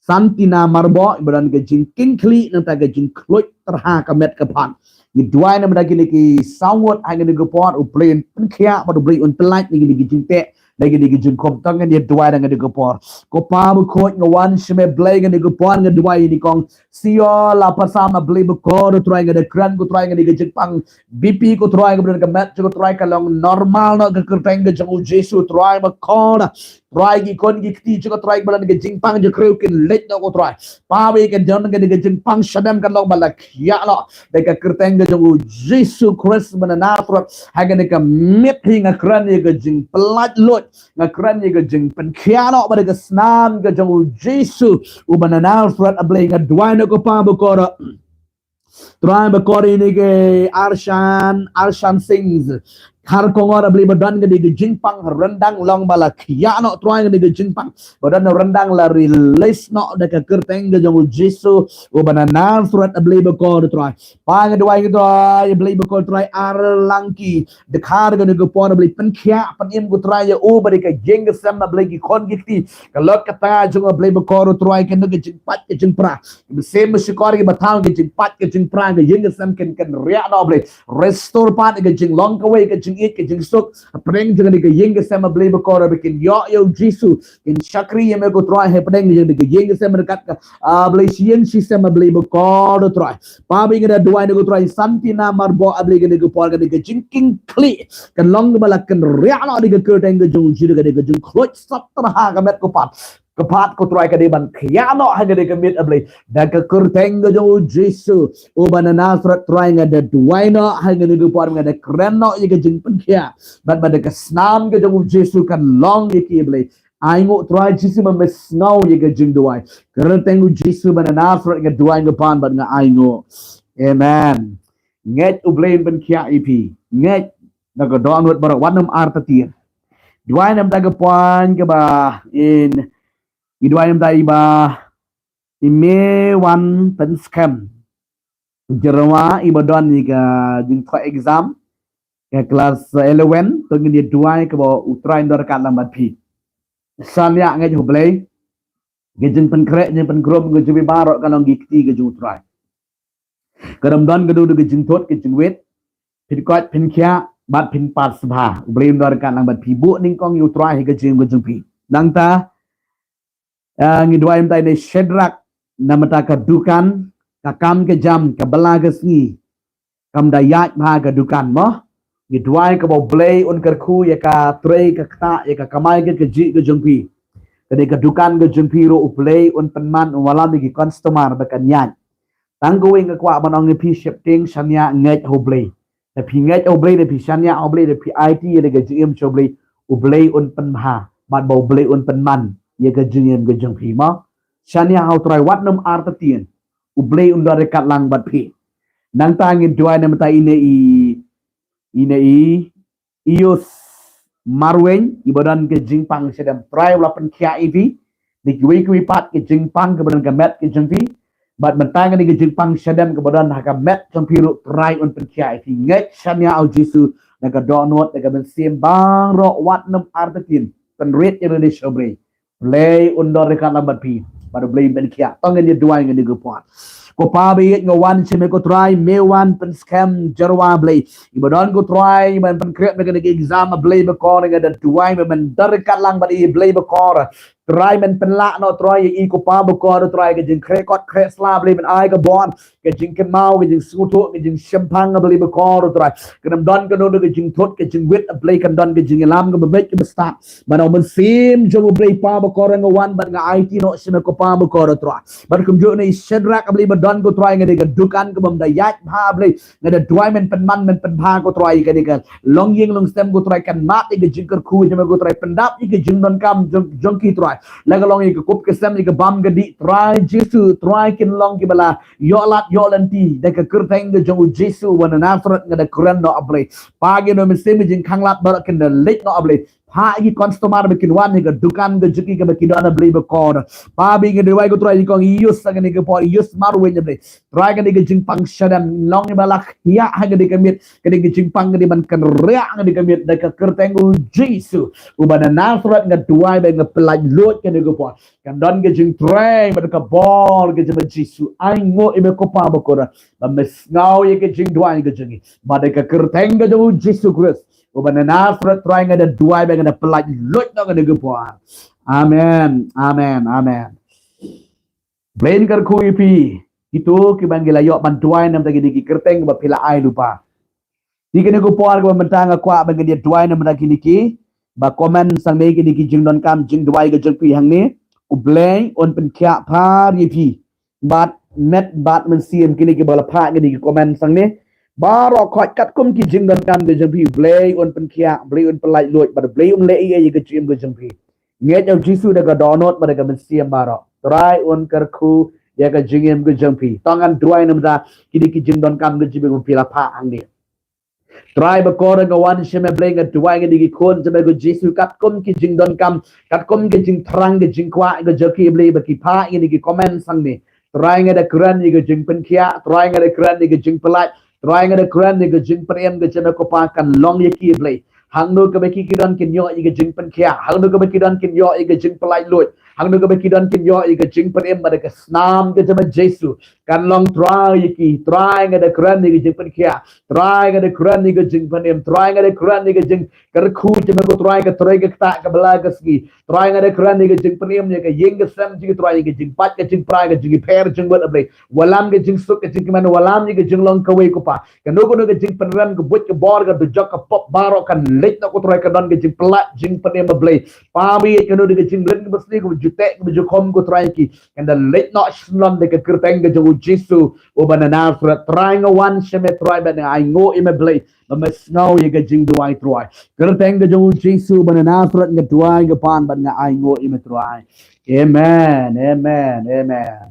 Santina Marboh, iba don ka jingkieng khlieh nangta ka jingkhluit tyrha ka met ka phad. Ngi duwai namar da kine ki saw ngut ha kane ka por, U Blei un pynkhiah bad U Blei un pyllait na kine ki jingteh, na kine ki jingkhum. To ngin ïa duwai da kane ka por. Ko Pa bakhuid, nga wan sha me Blei kane ka por, nga duwai ïa i kong Sio Lapasam, A Blei bakordor Trai, nga da kren ko Trai, kane ka jingpang B P ko Trai, kaba don ka met jong ko Trai ka long normal noh ha ka kyrteng ka jong U Jisu Trai bakordor. Trai ki khun ki kti jong ko Trai ba don ka jingpang jingkhreh kin leit noh ko Trai. Pa ba kin don ka jingpang shadem kan long ba la khiah noh. Da ka kyrteng ka jong U Jisu Khrist ba na Nasareth. Ha kane ka miet hi nga kren ïa ka jingpyllait luid. Nga kren ïa ka jingpynkhiah noh bad ka snam ka jong U Jisu uba na Nasareth, A Blei, nga duwai noh ko Pa bakordor. Trai bakordor ïa i kong Arshan, Arshan Singh. Kharkongor, A Blei, ba don ka jingpang ryndang long ba la khiah noh Trai ka jingpang. Ba don ryndang la release noh da ka kyrteng ka jong U Jisu uba na Nasareth, A Blei bakordor Trai. Pa nga duwai ko Trai, A Blei bakordor Trai, Ar Langki Dkhar kane ka por, A Blei, pynkhiah pynim ko Trai ïa u bad ïa ka ïing ka sem, A Blei, ki khun ki kti. Ka lok ka tnga jong u, A Blei bakordor Trai, kane ka jingpait ka jingpra. Ba shem ba shukor ki ba thaw ka jingpait ka jingpra, ka ïing ka sem kin, kin riah noh, A Blei. Restore pat ka jinglong kawei, ka jingïeit ka jingsuk. Hapdeng jong kane ka ïing ka sem, A Blei bakordor, ba kin ïoh ïa U Jisu. Kin shakri ïa me ko Trai hapdeng jong kane ka ïing ka sem ryngkat ka, A Blei, shi ïing shi sem, A Blei bakordor Trai. Pa ba nga da duwai na ko Trai, Santina Marboh, A Blei, kane ka por, kane ka jingkieng khlieh kan long ba la kin riah noh da ka kyrteng ka jong U Jisu, kane ka jingkhluit sat tyrha ka met ka phad. Ka phad ko Trai ka dei ban khiah noh ha kane ka miet, A Blei. Da ka kyrteng ka jong U Jisu uba na Nasareth Trai, nga da duwai noh ha kane ka por, nga da kren noh ïa ka jingpynkhiah. Bad, bad da ka snam ka jong U Jisu kan long ïa ki, A Blei. Ainguh Trai Jisu, ba me sngew ïa ka jingduwai. Kyrteng U Jisu ba na Nasareth nga duwai nga pan bad nga ainguh. Amen. Ngeit U Blei un pynkhiah ïa phi. Ngeit na ka dohnud baroh, wat nym artatien. Duwai namar ka point kaba in, i duwai namar i ba i me wan pynskhem. Jerwa iba don ïa ka jingthoh exam ka klas eleven, to ngin ïa duwai kaba U Trai un don ryngkat lang bad phi. Shaniah ngeit ha U Blei, ka jingpynkhreh jingpynkhreh ka jong phi baroh ka long ki kti ka jong U Trai. Ka dang don ka dei ka jingthut ka jingwit, phin koit phin khiah bad phin pat sbha. U Blei un don ryngkat lang bad phi, buh nyngkong ïa U Trai ha ka jingim ka jong phi. Nangta Ah, ngi duwai mynta ïa i Shedrak, namar ka dukan, ka kam ka jam, ka bylla ka sngi kam da ïaid bha ka dukan mo. Ngi duwai kaba U Blei un kyrkhu ïa ka trei ka ktah, ïa ka kamai ka kajih ka jong phi. Kane ka dukan ka jong phi ruh U Blei un pynman, un wallam ïa ki customer ba kan ïaid. Tang kawei nga kwah ban ong ïa phi sheptieng, shaniah ngeit ha U Blei. Da phi ngeit ha U Blei, da phi shaniah ha U Blei, da phi aiti ïa ka jingim sha U Blei, U Blei un pynbha bad ba U Blei un pynman ïa ka jingim ka jong phi mo. Shania ha u Trai wat nym artatien. U Blei un don ryngkat lang bad phi. Nangta ngin duwai na mynta ine i, ine i, Ius Marweng, iba don ka jingpang shadem. Trai u la pynkhiah ïa phi. Dei kiwei kiwei pat ka jingpang kaba don ka met ka jong phi. Bad mynta ngan dei ka jingpang shadem kaba don ha ka met jong phi ruh Trai un pynkhiah ïa phi. Ngeit shania ha u Jisu, na ka dohnud, na ka mynsiem baroh wat nym artatien. Pynrit ïa lade sha u Blei. Blei un don ryngkat lang bad phi. Bad u Blei un pynkhiah. To ngin ïa duwai ngan dei ka por. Ko Pa ba ïeit nga wan sha me ko Trai, me wan pynskhem jyrwa Blei. Iba don ko Trai, iba pynkhreh me kane ka exam Blei bakor nga da duwai me men don ryngkat lang bad i Blei bakor. Trai men pynlah noh Trai ïa i ko Pa bakor Trai ka jingkhreh kot khreh sla Blei men ai ka bor. Ka jingkynmaw, ka jingsngewthuh, ka jingshemphang Blei bakor Trai. Kan ym don kano kano ka jingthut, ka jingwit Blei kan don ka jingïalam kaba beit kaba stad. Ba na u mynsiem jong u Blei Pa bakor nga wan bad nga aiti noh sha me ko Pa bakor Trai. Bad kumjuh na i Shadrach Blei ba don ko Trai nga dei ka dukan kaba ym da ïaid bha Blei. Nga da duwai men pynman men pynbha ko Trai ka dei ka longïing longsem ko Trai kan mad ïa ka jingkyrkhu jong me ko Trai pyndap ïa ka jingdonkam jong, jong ki Trai. La ka long ïa ka kup ka sem ïa ka bam ka dih Trai Jisu Trai kin long kiba la ïoh lad ïoh lynti da ka kyrteng ka jong u Jisu uba na Nasareth nga da kren noh Blei. Pa ki nongmynsiem ka jingkhang lad baroh kin da leit noh Blei. Phah ïa ki customer ba kin wan ïa ka dukan ka jong ki kaba ki don Blei bakor. Pa ba ngi duwai ko Trai ïa kong Ius ha kane ka por Ius Marweng Blei. Trai kane ka jingpang shadem long iba la khiah ha kane ka miet. Kane ka jingpang kane ban kynriah ha kane ka miet da ka kyrteng u Jisu. Uba na Nasareth nga duwai ba nga pyllait luid kane ka por. Kan don ka jingtrei bad ka bor ka jong u Jisu. Ai nguh ïa me ko Pa bakor. Ba me sngew ïa ka jingduwai ka jong ngi. Bad da ka kyrteng ka jong u Jisu Khrist. Uba na Nasareth Trai nga da duwai ba nga da pyllait luid noh kane ka por. Amen. Amen. Amen. Blei un kyrkhu ïa phi. Kito kiba ngi la ïoh ban duwai na bynta kine ki kyrteng ba phi la ai lypa. Te kane ka por kaba mynta nga kwah ba ngin ïa duwai na bynta kine ki ba comment sangne kine ki jingdonkam jingduwai ka jong phi hangne. U Blei un pynkhiah phar ïa phi. Bad met bad mynsiem kine kiba la phah kine ki comment sangne. Baroh khoit katkum ki jingdonkam ka jong phi Blei un pynkhiah, Blei un pyllait luid bad Blei un leh ïa ka jingim ka jong phi. Ngeit ïa u Jisu da ka dohnud bad da ka mynsiem baroh. Trai un kyrkhu ïa ka jingim ka jong phi. To ngan duwai na bynta kine ki jingdonkam ka jong phi ba phi la phah hangne. Trai bakor nga wan sha me Blei nga duwai nga dei ki khun jong me ko Jisu katkum ki jingdonkam katkum ki jingthrang ki jingkwah ka jong ki Blei ba ki phah ïa kine ki comment sangne. Trai nga da kren ïa ka jingpynkhiah, Trai nga da kren ïa ka jingpyllait, Trai nga da kren ïa ka jingpynim ka jong me ko Pa kan long ïa ki Blei. Hangno kaba ki ki don kin ïoh ïa ka jingpynkhiah, hangno kaba ki don kin ïoh ïa ka jingpyllait luid, hangno kaba ki don kin ïoh ïa ka jingpynim bad da ka snam ka jong me Jisu. Kan long Trai ïa ki, Trai nga da kren ïa ka jingpynkhiah, Trai nga da kren ïa ka jingpynim, Trai nga da kren ïa ka jingkyrkhu jong me ko Trai ka trei ka ktah ka bala ka sngi. Trai nga da kren ïa ka jingpynim ïa ka ïing ka sem jong ki Trai ïa ka jingpait ka jingpra ka jingpher jingwit Blei. Wallam ka jingsuk ka jingkmen wallam ïa ka jinglong kawei ko Pa. Kano kano ka jingpynrem ka buit ka bor ka dujok ka pop baroh kan leit noh ko Trai ka don ka jingpyllait jingpynim Blei. Pa ba ïeit kano kano ka jingrin kaba sniew kaba ju teh kaba ju khum ko Trai ki. Kan da leit noh shlon da ka kyrteng ka jong u Jisu uba na Nasareth. Trai nga wan sha me Trai ba nga ai nguh ïa me Blei. Ba me sngew ïa ka jingduwai Trai. Kyrteng ka jong u Jisu uba na Nasareth nga duwai nga pan bad nga ai nguh ïa me Trai. Amen. Amen. Amen.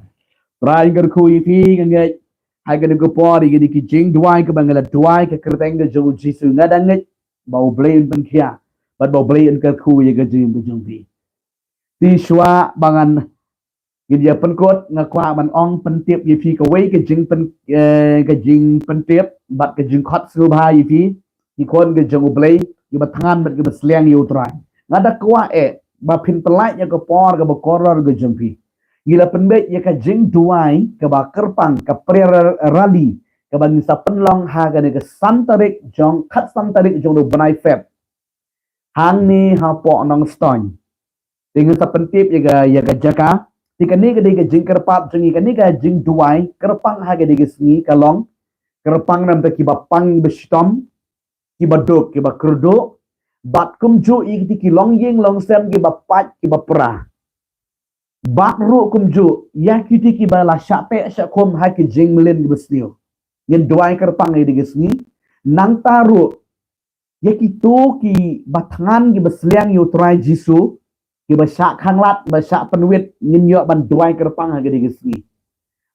Trai kyrkhu ïa phi nga ngeit. Hai kane ka por ïa kine ki jingduwai kaba nga la duwai ka kyrteng ka jong u Jisu nga da ngeit ba u Blei un pynkhiah bad ba u Blei un kyrkhu ïa ka jingim ka jong phi. Te shuwa ba ngan ngin ïa pynkut nga kwah ban ong pyntip ïa phi kawei ka jingpyn, eh, ka jingpyntip bad ka jingkhot sngewbha ïa phi ki khun ka jong u Blei kiba thngan bad kiba sliang ïa u Trai. Nga da kwah eh ba phin pyllait ïa ka por kaba kordor ka jong phi. Ngi la pynbeit ïa ka jingduwai kaba kyrpang ka prayer rally kaba ngin sa pynlong ha kane ka san tarik jong khatsan tarik jong u bnai Feb. Hangne hapoh Nongstoiñ. Te ngin sa pyntip ïa ka, ïa ka jaka. Te kane ka dei ka jingkyrpad jong ngi kane ka jingduwai kyrpang ha kane ka sngi ka long kyrpang na bynta kiba pang ba shitom, kiba duk kiba kyrduh, bad kumjuh ïa kiti ki longïing longsem kiba pait kiba pra. Bad ruh kumjuh ïa kiti kiba la shah teh shah khum ha ki jingmlien kiba sniew. Ngin duwai kyrpang ïa kane ka sngi. Nangta ruh ïa kito kiba thngan kiba sliang ïa u Trai Jisu, kiba shah khanglad, ba shah pynwit, ngin ïoh ban duwai kyrpang ha kane ka sngi.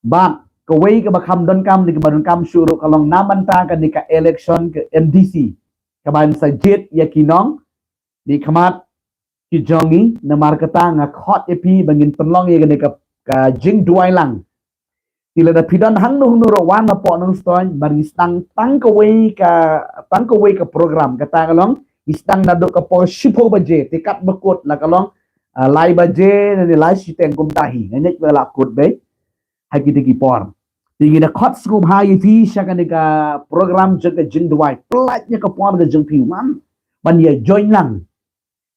Bad kawei kaba kham donkam, ne kaba donkam shuh ruh ka long na mynta kane ka election ka M D C, kaban sa jied ïa ki nong, ne khmat ki jong ngi, namar kata nga khot ïa phi ba ngin pynlong ïa kane ka, ka jingduwai lang. Te lada phi don hangno hangno ruh, wan hapoh Nongstoiñ, bad ngi sdang tang kawei ka, tang kawei ka program, kata ka long ngi sdang naduh ka por shiphew baje, te katba kut la ka long, ah, lai baje, ne lai shiteng kumta hi, nga ngeit ba la kut beit ha kita ki por. Te ngi da khot sngewbha ïa phi sha kane ka program jong ka jingduwai, pynlait ïa ka por ka jong phi, wan ban ïa join lang.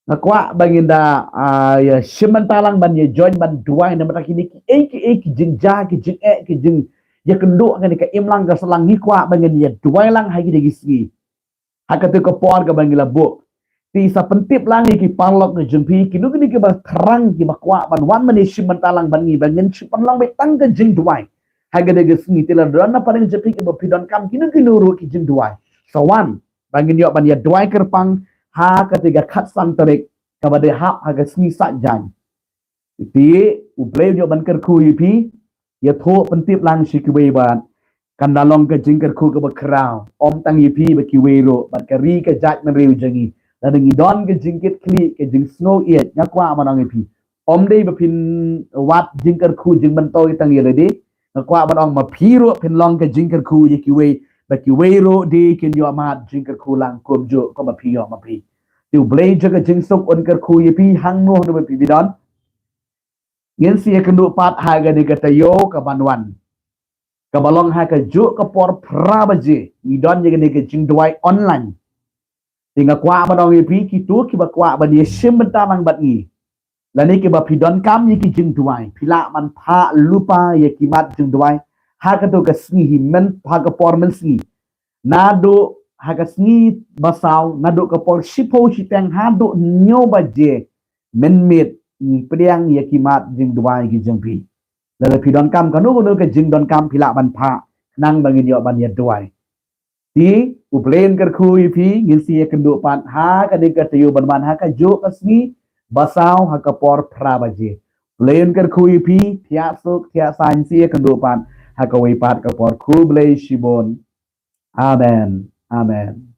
Nga kwah ba ngin da, ah, ïa shim bynta lang ban ïa join ban duwai namar kine kiei kiei ki jingjia, ki jingeh, ki jingïakynduh kane ka imlang ka sahlang, ngi kwah ba ngin ïa duwai lang ha kine ki sngi. Ha kata ka por kaba ngi la buh. Te sa pyntip lang ïa ki paralok ka jong phi, kino kino kiba thrang, kiba kwah ban wan ban ïa shim bynta lang bad ngi, ba ngin shu pynlong beit tang ka jingduwai ha kane ka sngi. Te lada don na pdeng jong phi kiba phi donkam kino kino ruh ki jingduwai, sa wan ba ngin ïoh ban ïa duwai kyrpang ha kata ka khatsan tarik, kaba dei hap ha ka sngi Saitjaiñ. Te U Blei un ïoh ban kyrkhu ïa phi, ïathuh pyntip lang sha kiwei bad kan da long ka jingkyrkhu kaba khraw, ym tang ïa phi bad kiwei ruh, bad ka ri ka jaitbynriew jong ngi. Lada ngi don ka jingkitkhlieh, ka jingsngewieit, nga kwah ban ong ïa phi, ym dei ba phin wad jingkyrkhu jingmyntoi tang ïa lade. Nga kwah ban ong ma phi ruh phin long ka jingkyrkhu ïa kiwei, ba kiwei ruh de kin ïoh mad jingkyrkhu lang kumjuh kumba phi ïoh ma phi. Te U Blei jong ka jingsuk un kyrkhu ïa phi hangno hangno ba phi don. Ngin sa ïakynduh pat ha kane ka taïew kaban wan, kaba long ha kajuh ka por phra baje, ngi don ïa kane ka jingduwai online. Te nga kwah ban ong ïa phi, kito kiba kwah ban ïa shim bynta lang bad ngi, lane kiba phi donkam ïa ki jingduwai, phi lah ban phah lypa ïa ki mat jingduwai ha kato ka sngi hi, myn ha ka por mynsngi. Naduh ha ka sngi basaw, naduh ka por shiphew shiteng haduh hynñiew baje mynmiet, ngi pdiang ïa ki mat jingduwai ki jong phi. Lada phi donkam kano kano ka jingdonkam, phi lah ban phah, khnang ba ngin ïoh ban ïa duwai. Te U Blei un kyrkhu ïa phi, ngin sa ïakynduh pat ha kane ka taïew ban wan ha kajuh ka sngi basaw ha ka por phra baje. U Blei un kyrkhu ïa phi, thiah suk thiah saiñ, sa ïakynduh pat ha kawei pat ka por. Khublei shibun. Amen. Amen.